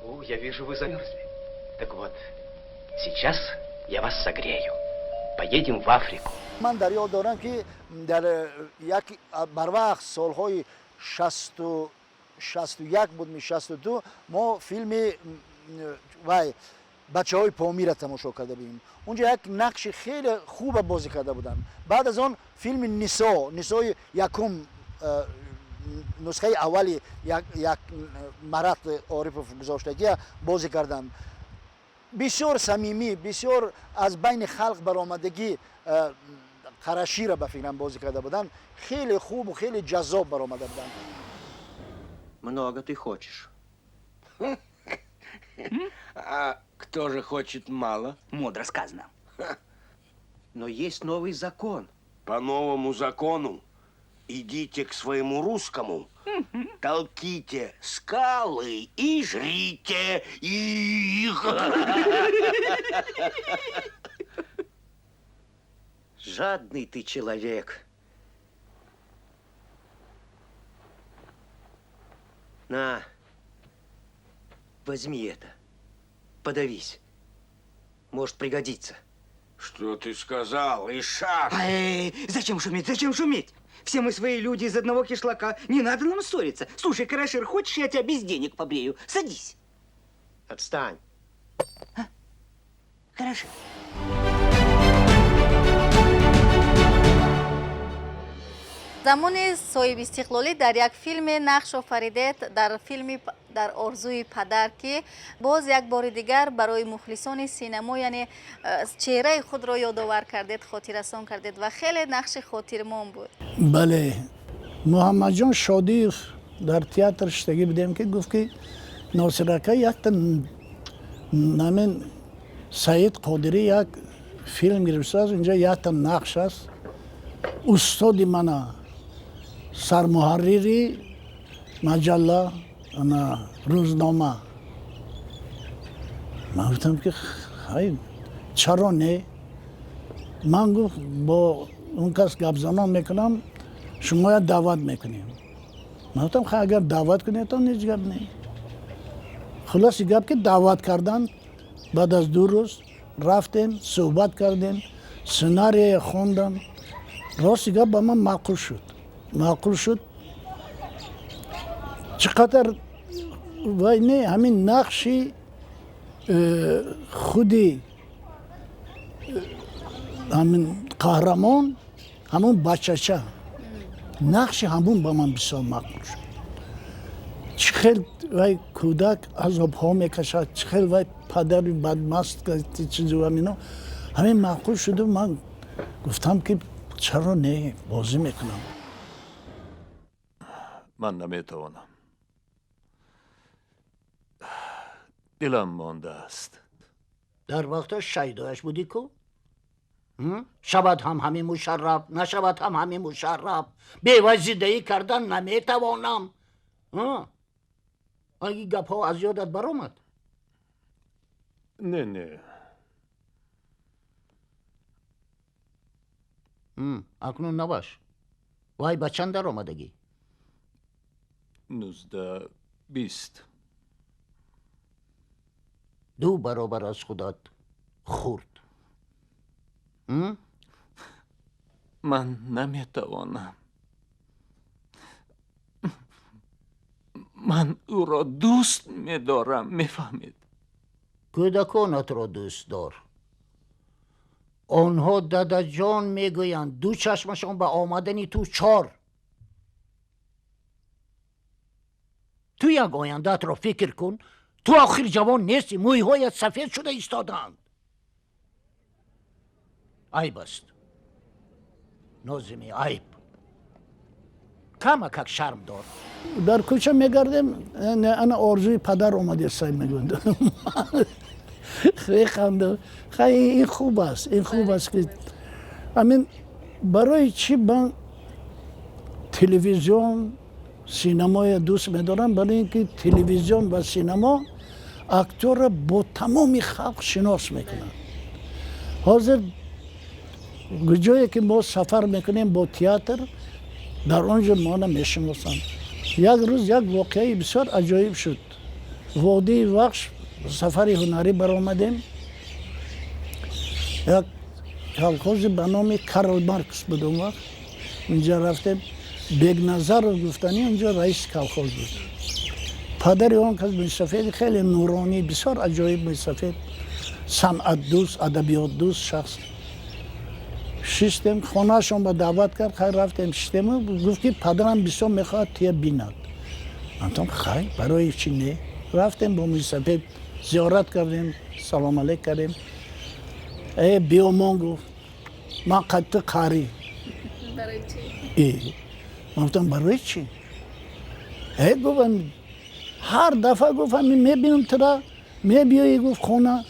О, я вижу, вы замерзли. Так вот, сейчас я вас согрею. Поедем в Африку. Ман дар ёд дорам, ки дар як барвақт, солҳои 61 буд, 62, мо филми вай, «Бачаҳои Помира» тамошо карда будем. Унҷо як нақши хеле хуба бозӣ карда буданд. Баъд аз он филми «Нисо», «Нисои» якум, нусхаи аввали як Марат Орипов гузоштагия бозӣ карданд. Бисёр самимӣ, бисёр аз байни халқ баромадагӣ, Қарашира ба фикрам бозӣ карда буданд. Хеле хубу хеле ҷаззоб баромада буданд. Много ты хочешь. А кто же хочет мало? Мудро сказано. Но есть новый закон. По новому закону идите к своему русскому, толките скалы и жрите их. Жадный ты человек. На, возьми это. Подавись. Может пригодиться. Что ты сказал, Ишак? Эй, зачем шуметь? Зачем шуметь? Все мы свои люди, из одного кишлака. Не надо нам ссориться. Слушай, Карашир, хочешь, я тебя без денег побрею? Садись. Отстань. А? Карашир. Замони соҳибистиқлолӣ дар як филме нақш офаридед, дар филми «Дар орзуи падар», ки боз як бори дигар барои мухлисони синамо, яъне чеҳраи худро ёдовар кардед, хотиррасон кардед ва хеле нақши хотирмон буд. Бале, Муҳаммадҷон Шодиев, дар театр шиштагӣ будем, ки гуфт, ки Носирака, якта намин Саид Қодирӣ як филм гирифтааст, инҷа якта нақш аст, устоди мана, сармуҳаррири маҷалла, ана рӯзнома. Ман гуфтам, ки хай, чаро не? Ман, гуфт, бо он кас гапзанон мекунам, шумоя даъват мекунем. Ман гуфтам, хай, агар даъват кунедтон, ҳеҷ гап не. Хулоси гап, ки даъват карданд, баъд аз 2 рӯз рафтем, суҳбат кардем, сценария хондам. Рости гап, ба ман маъқул шуд, маъқул шуд. Чӣ қадар вай не, ҳамин нақши худи ҳамин қаҳрамон, ҳамон бачача, нақши ҳамон ба ман бисёр маъқул шуд. Чӣ хел вай кӯдак азобҳо мекашад, чӣ хел вай падари бадмаст, чизу ҳамино, ҳамин маъқул шуду ман гуфтам, ки чаро не, бозӣ мекунам. Ман наметавонам. Дилам мондааст. Дар вақташ шайдояш будӣ ку? Шавад ҳам ҳамин Мушарраф, нашавад ҳам ҳамин Мушарраф, бевай зиндагӣ кардан наметавонам. Ин гапҳо аз ёдат баромад? Не, не. Акнун наваш, вай ба чанд даромадагӣ? 19, 20. Ду баробар аз худат хурд. Ман наметавонам. Ман ӯро дӯст медорам, мефаҳмед? Кӯдаконатро дӯст дор. Онҳо дадаҷон мегӯянд, ду чашмашон ба омадани ту чор. Ту як ояндаатро фикр кун. Ту охир ҷавон нестӣ, мӯйҳоят сафед шуда истодаанд. Айб аст, Нозими, айб. Камакак шарм дор. Дар кӯча мегардем, ана «Орзуи падар» омадесай мегӯянд. Хеханда. Хай, ин хуб аст, ин хуб аст, ки амин. Барои чӣ ман телевизион, синамоя дӯст медорам? Барои ин ки телевизион ва синамо Актёрро бо тамоми халқ шинос мекунад. Ҳозир ҷое ки мо сафар мекунем бо театр, дар он ҷо моро мешиносанд. Як рӯз як воқеаи бисёр аҷоиб шуд. Водии Вахш сафари ҳунарӣ баромадем. Як колхози ба номи Карл Маркс буд он вақт. Унҷа рафтем. Бегназаров гуфтанӣ, унҷо раиси колхоз буд. Падари он кас мӯйсафеди хеле нуронӣ, бисёр аҷоиб мӯйсафед, санъатдӯст, адабиётдӯст шахс. Шиштем, хонаашон ба даъват кард. Хайр, рафтем, шиштем. Гуфт, ки падарам бисёр мехоҳад туя бинад. Гуфтам, хайр, барои чӣ не. Рафтем, бо мӯйсафед зиёрат кардем, салом алейк кардем. Э, биёмон, гуфт, ман қадди қарӣ. Ман гуфтам, барои чӣ? Э, гуфт, ҳар дафъа, гуфт, ҳамин мебинам тура, мебиёӣ, гуфт, хона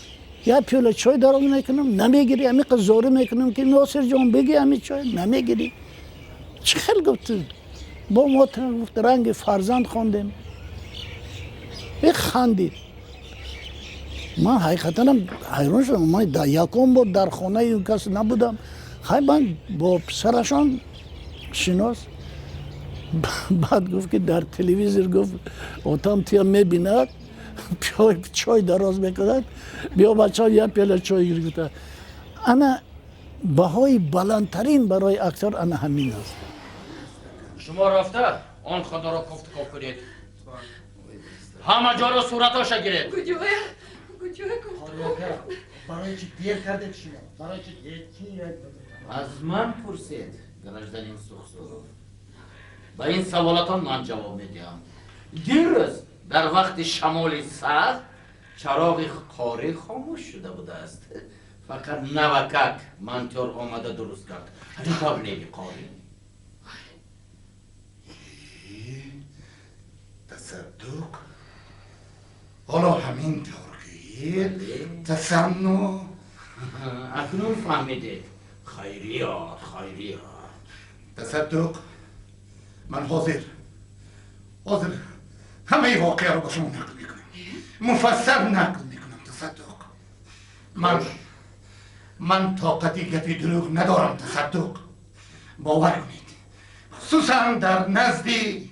як пиёла чой дароз мекунам, намегирӣ. Ҳамиқа зорӣ мекунам, ки Носирҷон, бигӣ ҳамин чой, намегирӣ. Чӣ хел, гуфт, бо мо, гуфт, ранги фарзанд хондем. Э, хандид. Ман ҳақиқатанам ҳайрон шудам. Ман якон бор дар хонаи он кас набудам. Хай, ман бо писарашон шинос. Баъд гуфт, ки дар телевизор, гуфт, отам туя мебинад, чой дароз мекунад, биё, бача, як пиёла чой гир, гуфта. Ана баҳои баландтарин барои актёр ана ҳамин аст. Шумо рафта он хонаро кофтуков кунед, ҳама ҷоро суратоша гиред. Барои чӣ дер кардед шумо? Барои чӣ? Аз ман пурсед, гражданин Сухсуров. Ба ин саволатон ман ҷавоб медиҳам. Дирӯз дар вақти шамоли сахт чароғи қорӣ хомӯш шуда будааст. Фақат навакак монтёр омада дуруст кард. Ҳамин тавр неви, қорӣ? Тасаддуқ, ҳоло ҳамин тавр гӯед, тасанну. Акнун фаҳмидед. Хайрият, хайрият. Тасаддуқ, ман ҳозир ҳамаи воқеаро ба шумо нақл мекунам, муфассал нақл мекунам. Тасаддуқ, ман тоқати гапи дурӯғ надорам. Тасаддуқ, бовар кунед, хусусан дар назди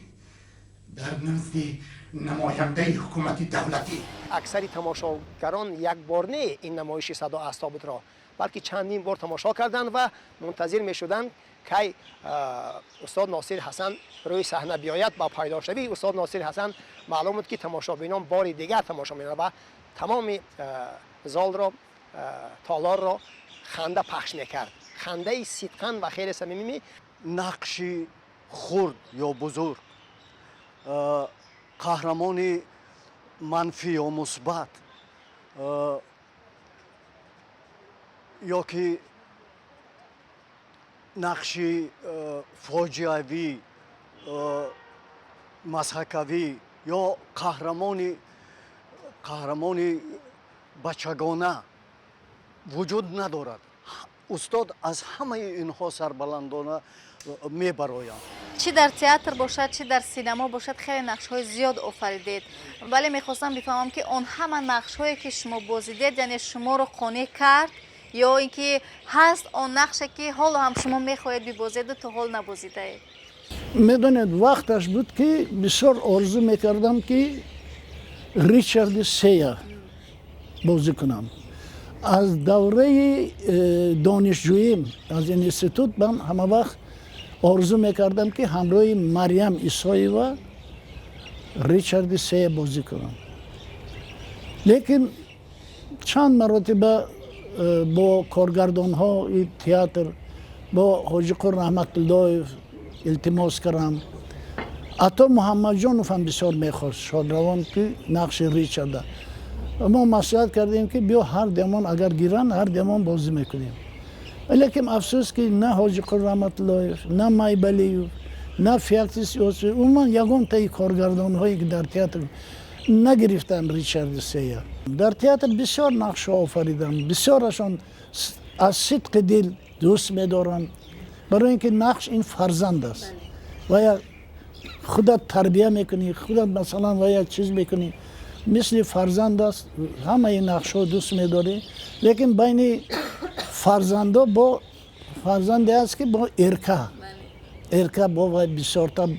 намояндаи ҳукумати давлатӣ. Аксари тамошогарон як бор не ин намоиши Садо аз тобутро, балки чандин бор тамошо карданд ва мунтазир мешуданд, кай устод Носир Ҳасан рӯи саҳна биёяд. Ба пайдошавии устод Носир Ҳасан маълум буд, ки тамошобинон бори дигар тамошо мекунанд ва тамоми залро, толорро ханда пахш мекард, хандаи сидқан ва хеле самимӣ. Нақши хурд ё бузург, қаҳрамони манфӣ ё мусбат, ё ки нақши фоҷиавӣ, мазҳакавӣ ё қаҳрамони бачагона вуҷуд надорад. Устод аз ҳамаи инҳо сарбаландона мебароянд. Чӣ дар театр бошад, чӣ дар синемо бошад, хеле нақшҳои зиёд офаридед, вале мехостам бифаҳмам, ки он ҳама нақшҳое, ки шумо бозидед, яъне шуморо қонеъ кард ё ин ки ҳаст он нақше, ки ҳоло ҳам шумо мехоҳед бибозеду то ҳол набозидаед? Медонед, вақташ буд, ки бисёр орзу мекардам, ки Ричарди Сея бозӣ кунам. Аз давраи донишҷӯим, аз институт, ман ҳама вақт орзу мекардам, ки ҳамроҳи Марьям Исоева Ричарди Сея бозӣ кунам. Лекин чанд маротиба бо коргардонҳои театр, бо Ҳоҷиқул Раҳматуллоев илтимос кардам. Ато Муҳаммадҷонов ҳам бисёр мехост, шодравон, ки нақши Ричарда. Мо маслиҳат кардем, ки биё, ҳар демон агар гиранд, ҳар демон бозӣ мекунем. Лекин афсӯс, ки на Ҳоҷиқул Раҳматуллоев, на Майбалиев, на Феоктист Иосиф, умуман ягонтаи коргардонҳое, ки дар театр, нагирифтанд Ричарди Сея. Дар театр бисёр нақшҳо офаридам, бисёрашон аз сидқи дил дӯст медоранд, барои ин ки нақш ин фарзанд аст ва худат тарбия мекунӣ, худат, масалан, ва як чиз мекунӣ. Мисли фарзанд аст, ҳамаи нақшҳо дӯст медорӣ, лекин байни фарзандо бо фарзанде аст, ки бо эрка эрка бо вай бисёртар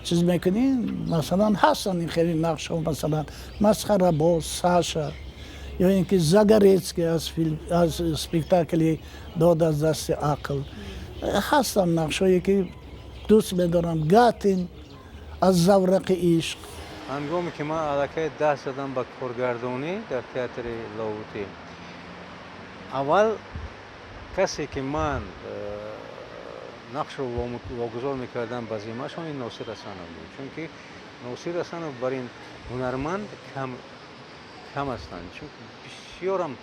чиз мекунӣ. Масалан, ҳастанд ин хеле нақшҳо, масалан, Масхарабоз Саша ё ин ки Загорецкий аз филм, аз спектакли «Дод аз дасти ақл». Ҳастанд нақшҳое, ки дӯст медорам, Гатин аз «Заврақи ишқ». Ҳангоме ки ман аллакай даст задам ба коргардонӣ дар театри Лоҳутӣ, аввал касе ки ман нақшро вогузор мекардам ба зиммашон, ин Носир Ҳасанов буд, чунки Носир Ҳасанов бар ин ҳунарманд кам кам ҳастанд, чун бисёрам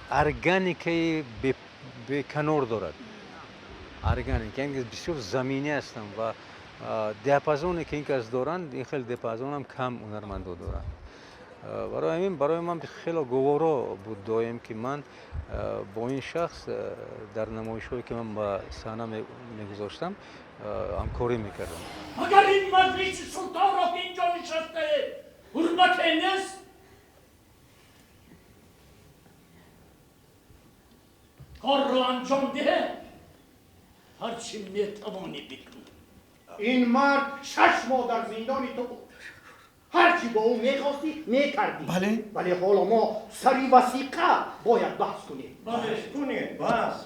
органикаи беканор дорад, органик, яъне бисёр заминӣ ҳастанд ва диапазоне ки ин кас доранд, ин хеле диапазонам кам ҳунармандо доранд. Барои ҳамин барои ман хело гуворо буд доим, ки ман бо ин шахс дар намоишҳое ки ман ба саҳна мегузоштам, ҳамкорӣ мекардам. Магар ин маҷлиси султонро, ки инҷо нишастаед, ҳурмате нест? Корро анҷом диҳе, ҳарчи метавонӣ бикун. Ин мард 6 моҳ дар зиндони ту буд. Ҳарчи бо ӯ мехостӣ, мекардӣ. Бале. Вале ҳоло мо сари васиқа бояд баҳс кунем. Баҳс кунед, баҳс,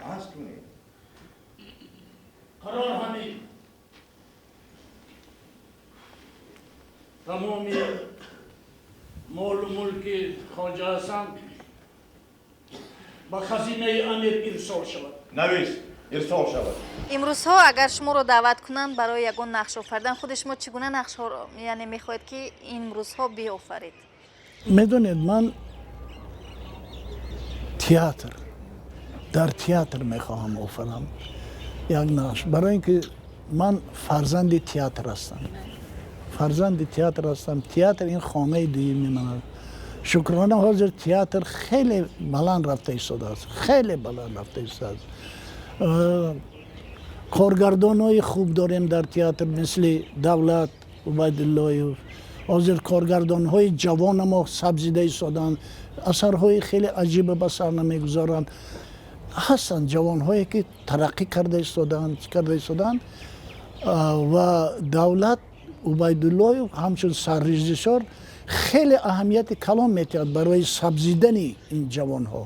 баҳс кунед. Қарор ҳамин: тамоми молу мулки Хоҷа Ҳасан ба хазинаи амир ирсол шавад. Навис, ирсол шавад. Имрӯзҳо агар шуморо даъват кунанд барои ягон нақш офаридан, худи шумо чӣ гуна нақшҳоро, яъне, мехоҳед, ки имрӯзҳо биофаред? Медонед, ман театр, дар театр мехоҳам офарам як нақш, барои ин ки ман фарзанди театр ҳастам, фарзанди театр ҳастам. Театр ин хонаи дуюми ман аст. Шукрона, ҳозир театр хеле баланд рафта истодааст, хеле баланд рафта истодааст. Коргардонҳои хуб дорем дар театр, мисли Давлат Убайдуллоев. Ҳозир коргардонҳои ҷавона мо сабзида истоданд, асарҳои хеле аҷиба ба саҳна мегузоранд. Ҳастанд ҷавонҳое, ки тараққӣ карда истодаанд, карда истодаанд, ва Давлат Убайдуллоев ҳамчун саррежиссёр хеле аҳамияти калон метиҳад барои сабзидани ин ҷавонҳо.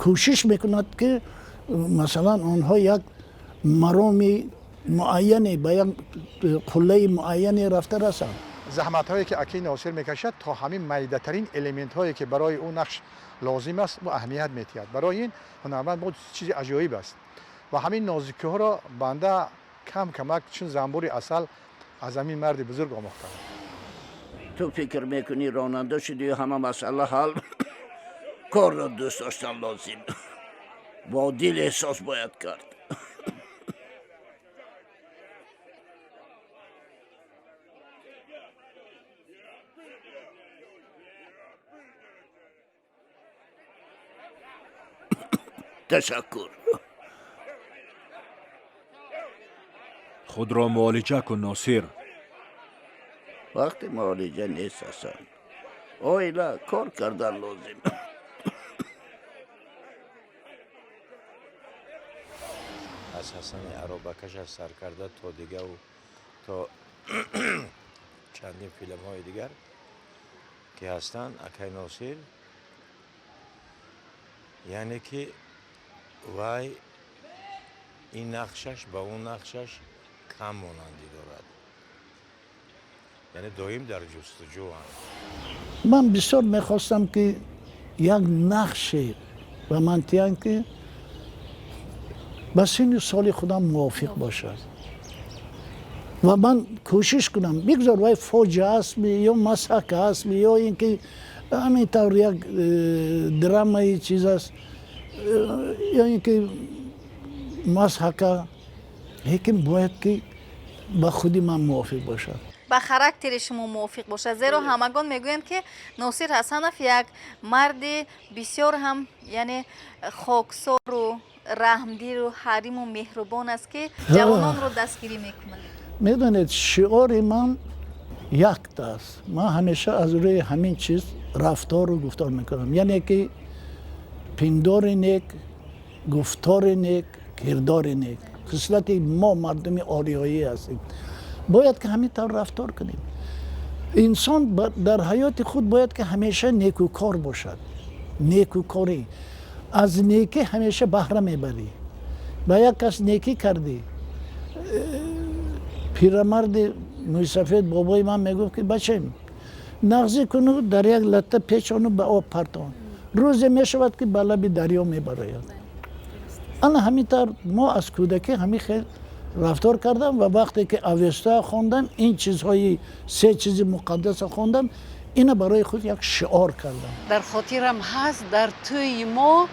Кӯшиш мекунад, ки масалан онҳо як мароми муайяне, ба як қуллаи муайяне рафта расанд. Заҳматҳое ки акаи Носир мекашад, то ҳамин майдатарин элементҳое ки барои ӯ нақш лозим аст, ӯ аҳамият метиҳад. Барои ин ҳунарманд боз чизи аҷоиб аст ва ҳамин нозикиҳоро банда кам камак, чун занбури асал, аз ҳамин марди бузург омӯхтам. Ту фикр мекунӣ ронанда шудӣ, ҳама масъала ҳал. Корро дӯст доштан лозим, бо дил эҳсос бояд кард. Ташаккур. Худро муолиҷа кун, Носир. Вақти муолиҷа нест, Ҳасан. Оила, кор кардан лозим. Аз Ҳасани аробакаш аз сар карда то дигаву то чандин филмҳои дигар ки ҳастанд, акай Носир, яъне ки вай ин нақшаш ба он нақшаш кам монандӣ дорад, яъне доим дар ҷустуҷӯанд. Ман бисёр мехостам, ки як нақше ба ман тиҳанд, ки ба синни соли худам мувофиқ бошад ва ман кӯшиш кунам. Бигзор вай фоҷиа астми ё мазҳака астми ё ин ки ҳамин тавр як драмаи чиз аст, ё ин ки мазҳака, лекин бояд ки ба худи ман мувофиқ бошад. Ба характери шумо мувофиқ бошад, зеро ҳамагон мегӯянд, ки Носир Ҳасанов як марди бисёр ҳам, яъне, хоксору раҳмдилу ҳалиму меҳрубон аст, ки ҷавононро дастгирӣ мекунад. Медонед, шиори ман Якта аст. Ман ҳамеша аз рӯи ҳамин чиз рафтору гуфтор мекунам, яъне ки пиндори нек, гуфтори нек, кирдори нек. Хислати мо мардуми ориёӣ ҳастем, бояд ки ҳамин тавр рафтор кунем. Инсон дар ҳаёти худ бояд ки ҳамеша некӯкор бошад. Некӯкорӣ, аз некӣ ҳамеша баҳра мебарӣ. Ба як кас некӣ кардӣ, пирамарди мӯйсафед, бобои ман, мегуфт ки бачаем, нағзӣ куну дар як латта печону ба об партон, рӯзе мешавад ки ба лаби дарё мебарояд. Ана ҳамин тавр мо аз кӯдакӣ ҳамин хел рафтор кардам ва вақте ки Авеста хондам, ин чизҳои се чизи муқаддаса хондам, ина барои худ як шиор кардам. Дар хотирам ҳаст, дар тӯи мо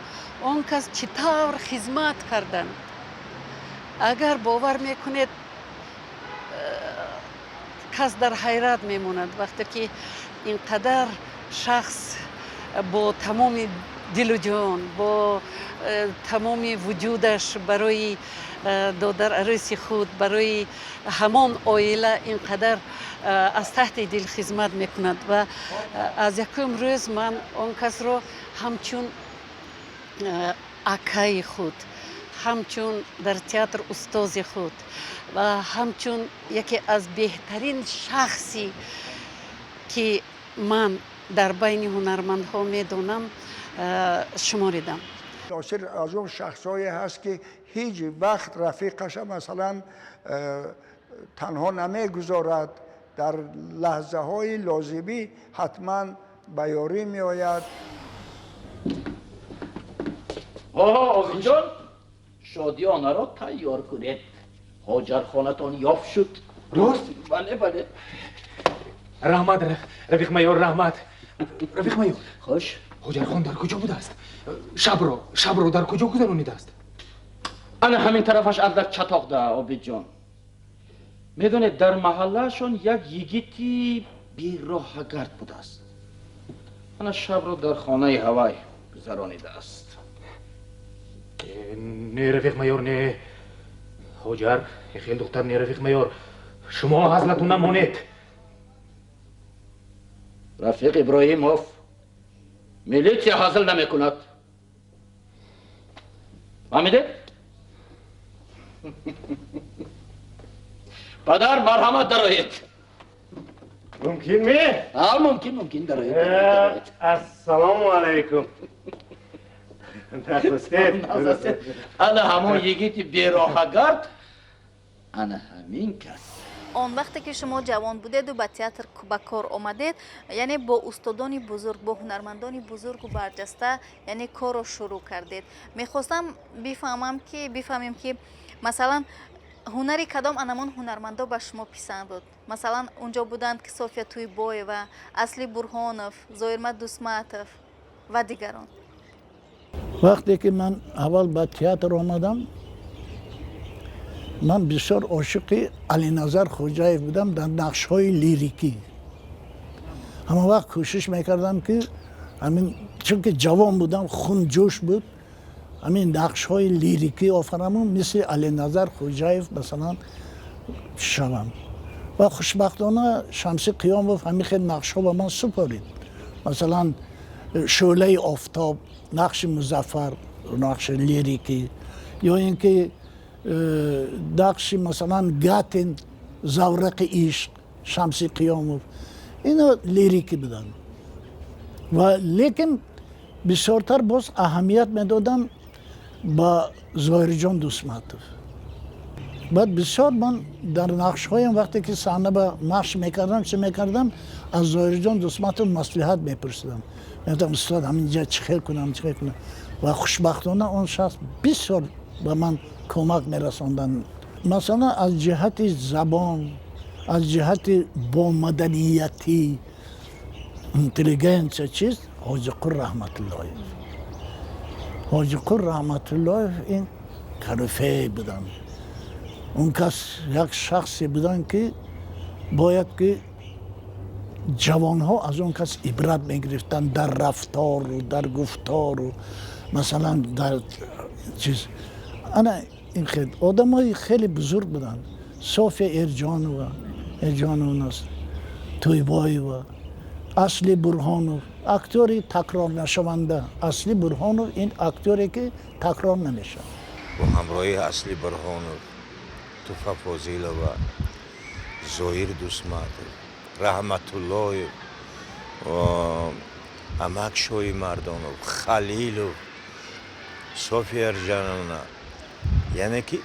он кас чӣ тавр хизмат карданд. Агар бовар мекунед, кас дар ҳайрат мемонад, вақте ки ин қадар шахс бо тамоми дилу ҷон, бо тамоми вуҷудаш барои додарарӯси худ, барои ҳамон оила ин қадар аз таҳти дил хизмат мекунад. Ва аз якум рӯз ман он касро ҳамчун акаи худ, ҳамчун дар театр устози худ ва ҳамчун яке аз беҳтарин шахсе ки ман дар байни ҳунармандҳо медонам, шуморидам. Носир аз он шахсҳое ҳаст, ки ҳеҷ вақт рафиқаша, масалан, танҳо намегузорад, дар лаҳзаҳои лозимӣ ҳатман ба ёрӣ меояд. Озинҷон, шодиёнаро тайёр кунед, ҳоҷархонатон ёфт шуд. Рост? Бале, бале. Раҳмат, рафиқ майор, раҳмат, рафиқ майор. Хуш. Ҳоҷархон дар куҷо будааст? Шабро дар куҷо гузаронидааст? Ана ҳамин тарафаш, андак чатоқда. Обидҷон, медонед, дар маҳаллаашон як йигити бероҳагард будааст. Ана шабро дар хонаи ҳавай гузаронидааст. Не, рафиқ майор, не. Ҳоҷар хел духтар не, рафиқ майор, шумо ҳазлатун намонед. Рафиқ Иброҳимов, милитсия ҳазл намекунад, фаҳмидед? Падар, марҳамат, дароед. Мумкин ме? А, мумкин, мумкин, дароед. Ассалому алайкум. Ана ҳамон йигити бероҳагард, ана ҳамин кас. Он вақте ки шумо ҷавон будеду ба театр ба кор омадед, яъне бо устодони бузург, бо ҳунармандони бузургу барҷаста, яъне корро шурӯъ кардед. Мехостам бифаҳмам ки, бифаҳмем ки, масалан, ҳунари кадом анамон ҳунармандо ба шумо писанд буд? Масалан, унҷо буданд ки София Туйбоева, Асли Бурҳонов, Зоирмат Дусматов ва дигарон. Вақте ки ман аввал ба театр омадам, ман бисёр ошиқи Алиназар Хоҷаев будам дар нақшҳои лирикӣ. Ҳама вақт кӯшиш мекардам ки ҳамин, чунки ҷавон будам, хунҷӯш буд, ҳамин нақшҳои лирикӣ офараму мисли Алиназар Хоҷаев, масалан, шавам. Ва хушбахтона Шамси Қиёмов ҳамин хел нақшҳо ба ман супорид. Масалан, Шӯълаи офтоб, нақши Музаффар, нақши лирикӣ, ё ин ки нақши, масалан, Гатин, Заврақи ишқ, Шамси Қиёмов, ино лирикӣ буданд. Ва лекин бисёртар боз аҳамият медодам ба Зоҳирҷон Дусматов. Баъд бисёр ман дар нақшҳоям, вақте ки саҳна ба нақш мекардам, чӣ мекардам, аз Зоҳирҷон Дусматов маслиҳат мепурсидам. Мегуфтам: устод, ҳаминҷа чӣ хел кунам, чӣ хел кунам? Ва хушбахтона он шахс бисёр ба ман кӯмак мерасонданд. Масалан, аз ҷиҳати забон, аз ҷиҳати бомаданиятӣ, интеллигенсия, чиз, Ҳоҷиқул Раҳматуллоев. Ҳоҷиқул Раҳматуллоев ин корифей буданд. Он кас як шахсе буданд, ки бояд ки ҷавонҳо аз он кас ибрат мегирифтанд дар рафтору дар гуфтору, масалан, дар чиз. Ана ин хел одамои хеле бузург буданд. София Эрҷонова, Эрҷоновна аст. Тӯйбоева, Асли Бурҳонов, актёри такрорнашаванда. Асли Бурҳонов ин актёре ки такрор намешавад. Бо ҳамроҳии Асли Бурҳонов, Туфа Фозилова, Зоир Дусматов, Раҳматуллоев, Амак Шоимардонов, Халилов, София Аржановна, яъне ки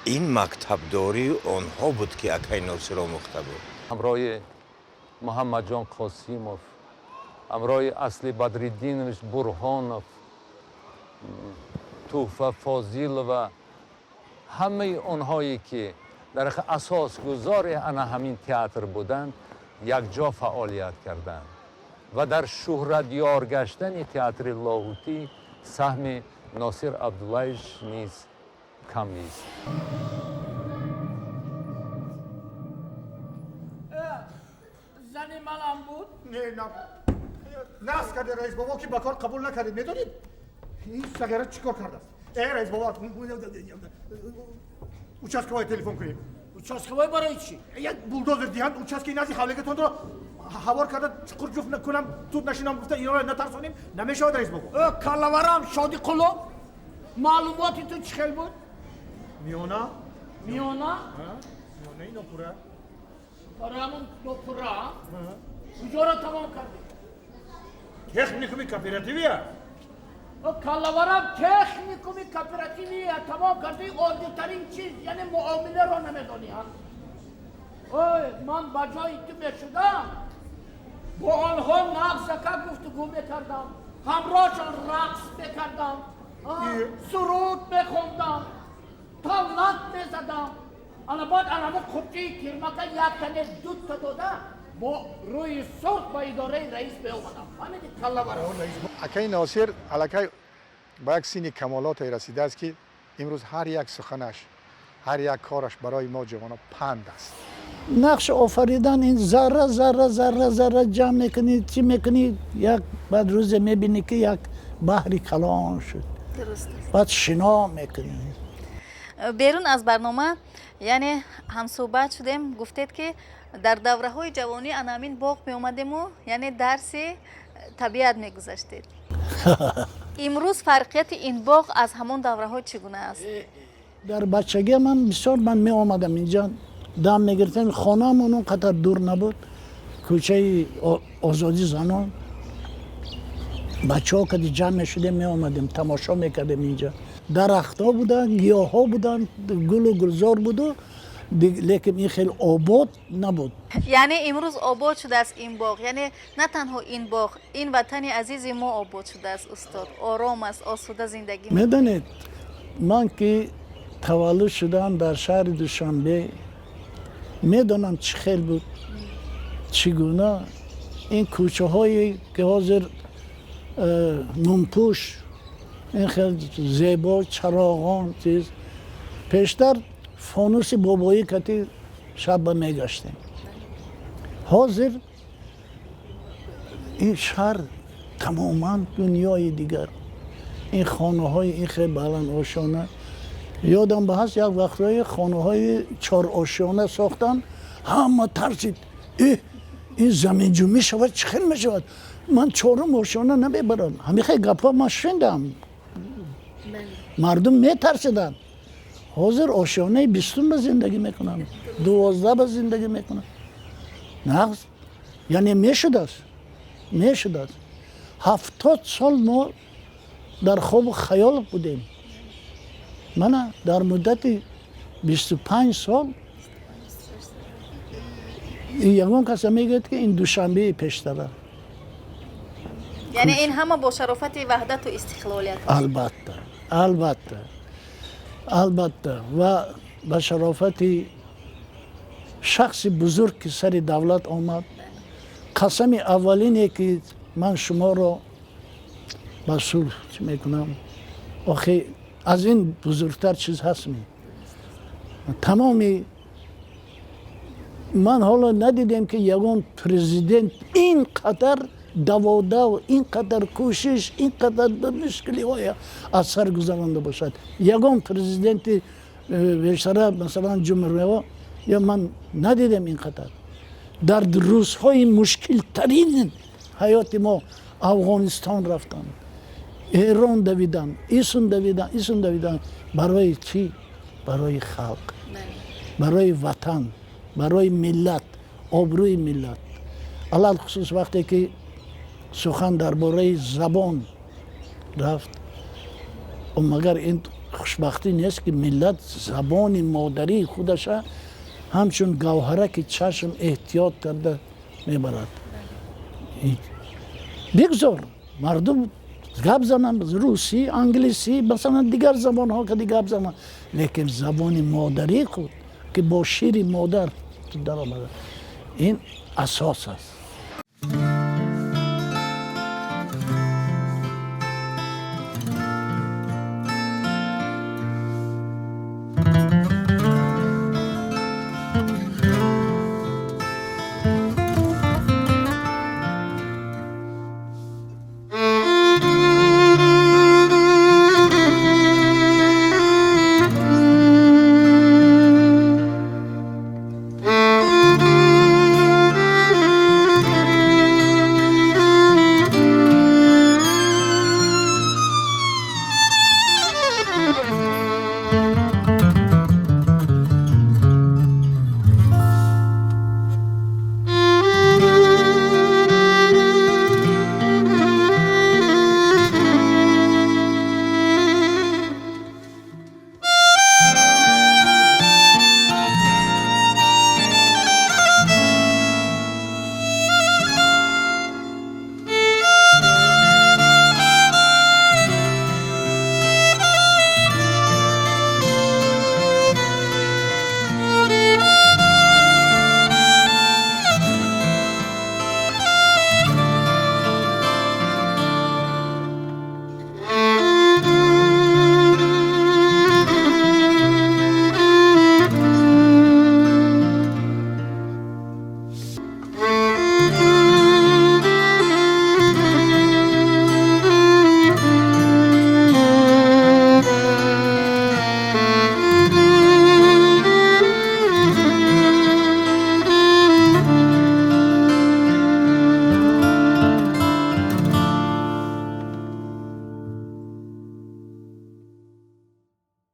ин мактабдории онҳо буд, ки акай Носир омӯхта буд. Ҳамроҳи Муҳаммадҷон Қосимов, ҳамроҳи Асли Бадриддинович Бурҳонов, Туҳфа Фозилова, ҳамаи онҳое ки дар асосгузори ана ҳамин театр буданд, якҷо фаъолият карданд ва дар шӯҳратёр гаштани театри Лоҳутӣ саҳми Носир Абдуллаевич низ кам нест. Зани манам буд? Не, набуд. Нас карде, раис бобо, ки ба кор қабул накардед, медонед? Ин сагара чӣ кор кардааст? Э, раис бобо, участковой телефон кунем. Участковой барои чӣ? Як булдозер диҳанд, участки назди ҳавлигатонро ҳавор карда чуқур ҷуфт кунам, тут нашинам гуфта инора натарсонем, намешавад, раис бобо. Э, каллаварам, Шодиқулов, маълумоти ту чӣ хел буд? Миёна. Миёна? Миёнаи нопурра. Барои ҳамон нопурра? Куҷоро тамом кардӣ? Техникуми кооперативия. Каллаварам, техникуми кооперативия тамом кардӣ, оддитарин чиз, яъне муомиларо намедонӣ. Ой, ман ба ҷои ту мешудам, бо онҳо нағзака гуфтугӯ мекардам, ҳамроҳшон рақс мекардам, суруд мехондам, таллат мезадам. Ана баъд анамо қуттии кирмака яктане дута дода бо рӯи сурх ба идораи раис меомадам. Фаҳмидӣ, каллаварам? Акаи Носир аллакай ба як синни камолоте расидааст, ки имрӯз ҳар як суханаш, ҳар як кораш барои мо ҷавонон панд аст. Нақш офаридан ин зарра зарра зарра зарра ҷамъ мекунӣ, чӣ мекунӣ, як баъд рӯзе мебинӣ, ки як баҳри калон шуд, баъд шино мекунӣ. Берун аз барнома, яъне ҳамсӯҳбат шудем, гуфтед, ки дар давраҳои ҷавонӣ ана ҳамин боғ меомадему, яъне дарси табиат мегузаштед. Имрӯз фарқияти ин боғ аз ҳамон давраҳо чӣ гуна аст? Дар бачагӣ ман бисёр ман меомадам инҷа, дам мегирифтем. Хонаамон он қадар дур набуд, кӯчаи Озодӣ занон. Бачаҳо кади ҷамъ мешудем, меомадем, тамошо мекардем. Инҷа дарахтҳо буданд, гиёҳҳо буданд, гулу гулзор буду, лекин ин хеле обод набуд. Яъне имрӯз обод шудааст ин боғ. Яъне на танҳо ин боғ, ин ватани азизи мо обод шудааст, устод, ором аст, осуда зиндагӣ. Медонед, ман ки таваллуд шудам дар шаҳри Душанбе, медонам чӣ хел буд, чӣ гуна ин кӯчаҳое ки ҳозир нумпӯш, ин хел зебо, чароғон, чиз. Пештар фонуси бобоӣ кати шабба мегаштем. Ҳозир ин шаҳр тамоман дунёи дигар. Ин хонаҳои ин хел баланд ошёна, ёдам ба ҳаст, як вақтҳои хонаҳои чорошёна сохтанд, ҳама тарсид: э, ин заминҷунбӣ мешавад, чӣ хел мешавад, ман чорум ошёна намебарам. Ҳамин гапҳо ман шунидам, мардум метарсиданд. Ҳозир ошёнаи 20-ум ба зиндагӣ мекунанд, 12 ба зиндагӣ мекунанд. Нағз, яъне мешудааст, мешудааст. 70 сол мо дар хобу хаёл будем. Мана дар муддати 25 сол ягон каса мегӯяд, ки ин Душанбеи пештара. Яъне ин ҳама бо шарофати ваҳдату истиқлолият? Албатта, албатта, албатта, ва ба шарофати шахси бузург, ки сари давлат омад. Қасами аввалине, ки ман шуморо ба сулҳ мекунам, охи аз ин бузургтар чиз ҳастми? Тамоми ман ҳоло надидем, ки ягон президент ин қадар даводав, ин қадар кӯшиш, ин қадар мушкилиҳоя аз сар гузаронда бошад. Ягон президенти бештара, масалан, ҷумҳуриҳо ё ман надидем ин қадар. Дар рӯзҳои мушкилтарин ҳаёти мо Афғонистон рафтанд, Эрон давиданд, исун давиданд, исун давиданд. Барои чӣ? Барои халқ, барои ватан, барои миллат, обрӯи миллат. Алалхусус вақте ки сухан дар бораи забон рафт, магар ин хушбахтӣ нест, ки миллат забони модарии худаша ҳамчун гавҳараки чашм эҳтиёт карда мебарад? Бигзор мардум гап зананд русӣ, англисӣ, масалан, дигар забонҳо кади гап зананд, лекин забони модарии худ, ки бо шири модар даромада, ин асос аст.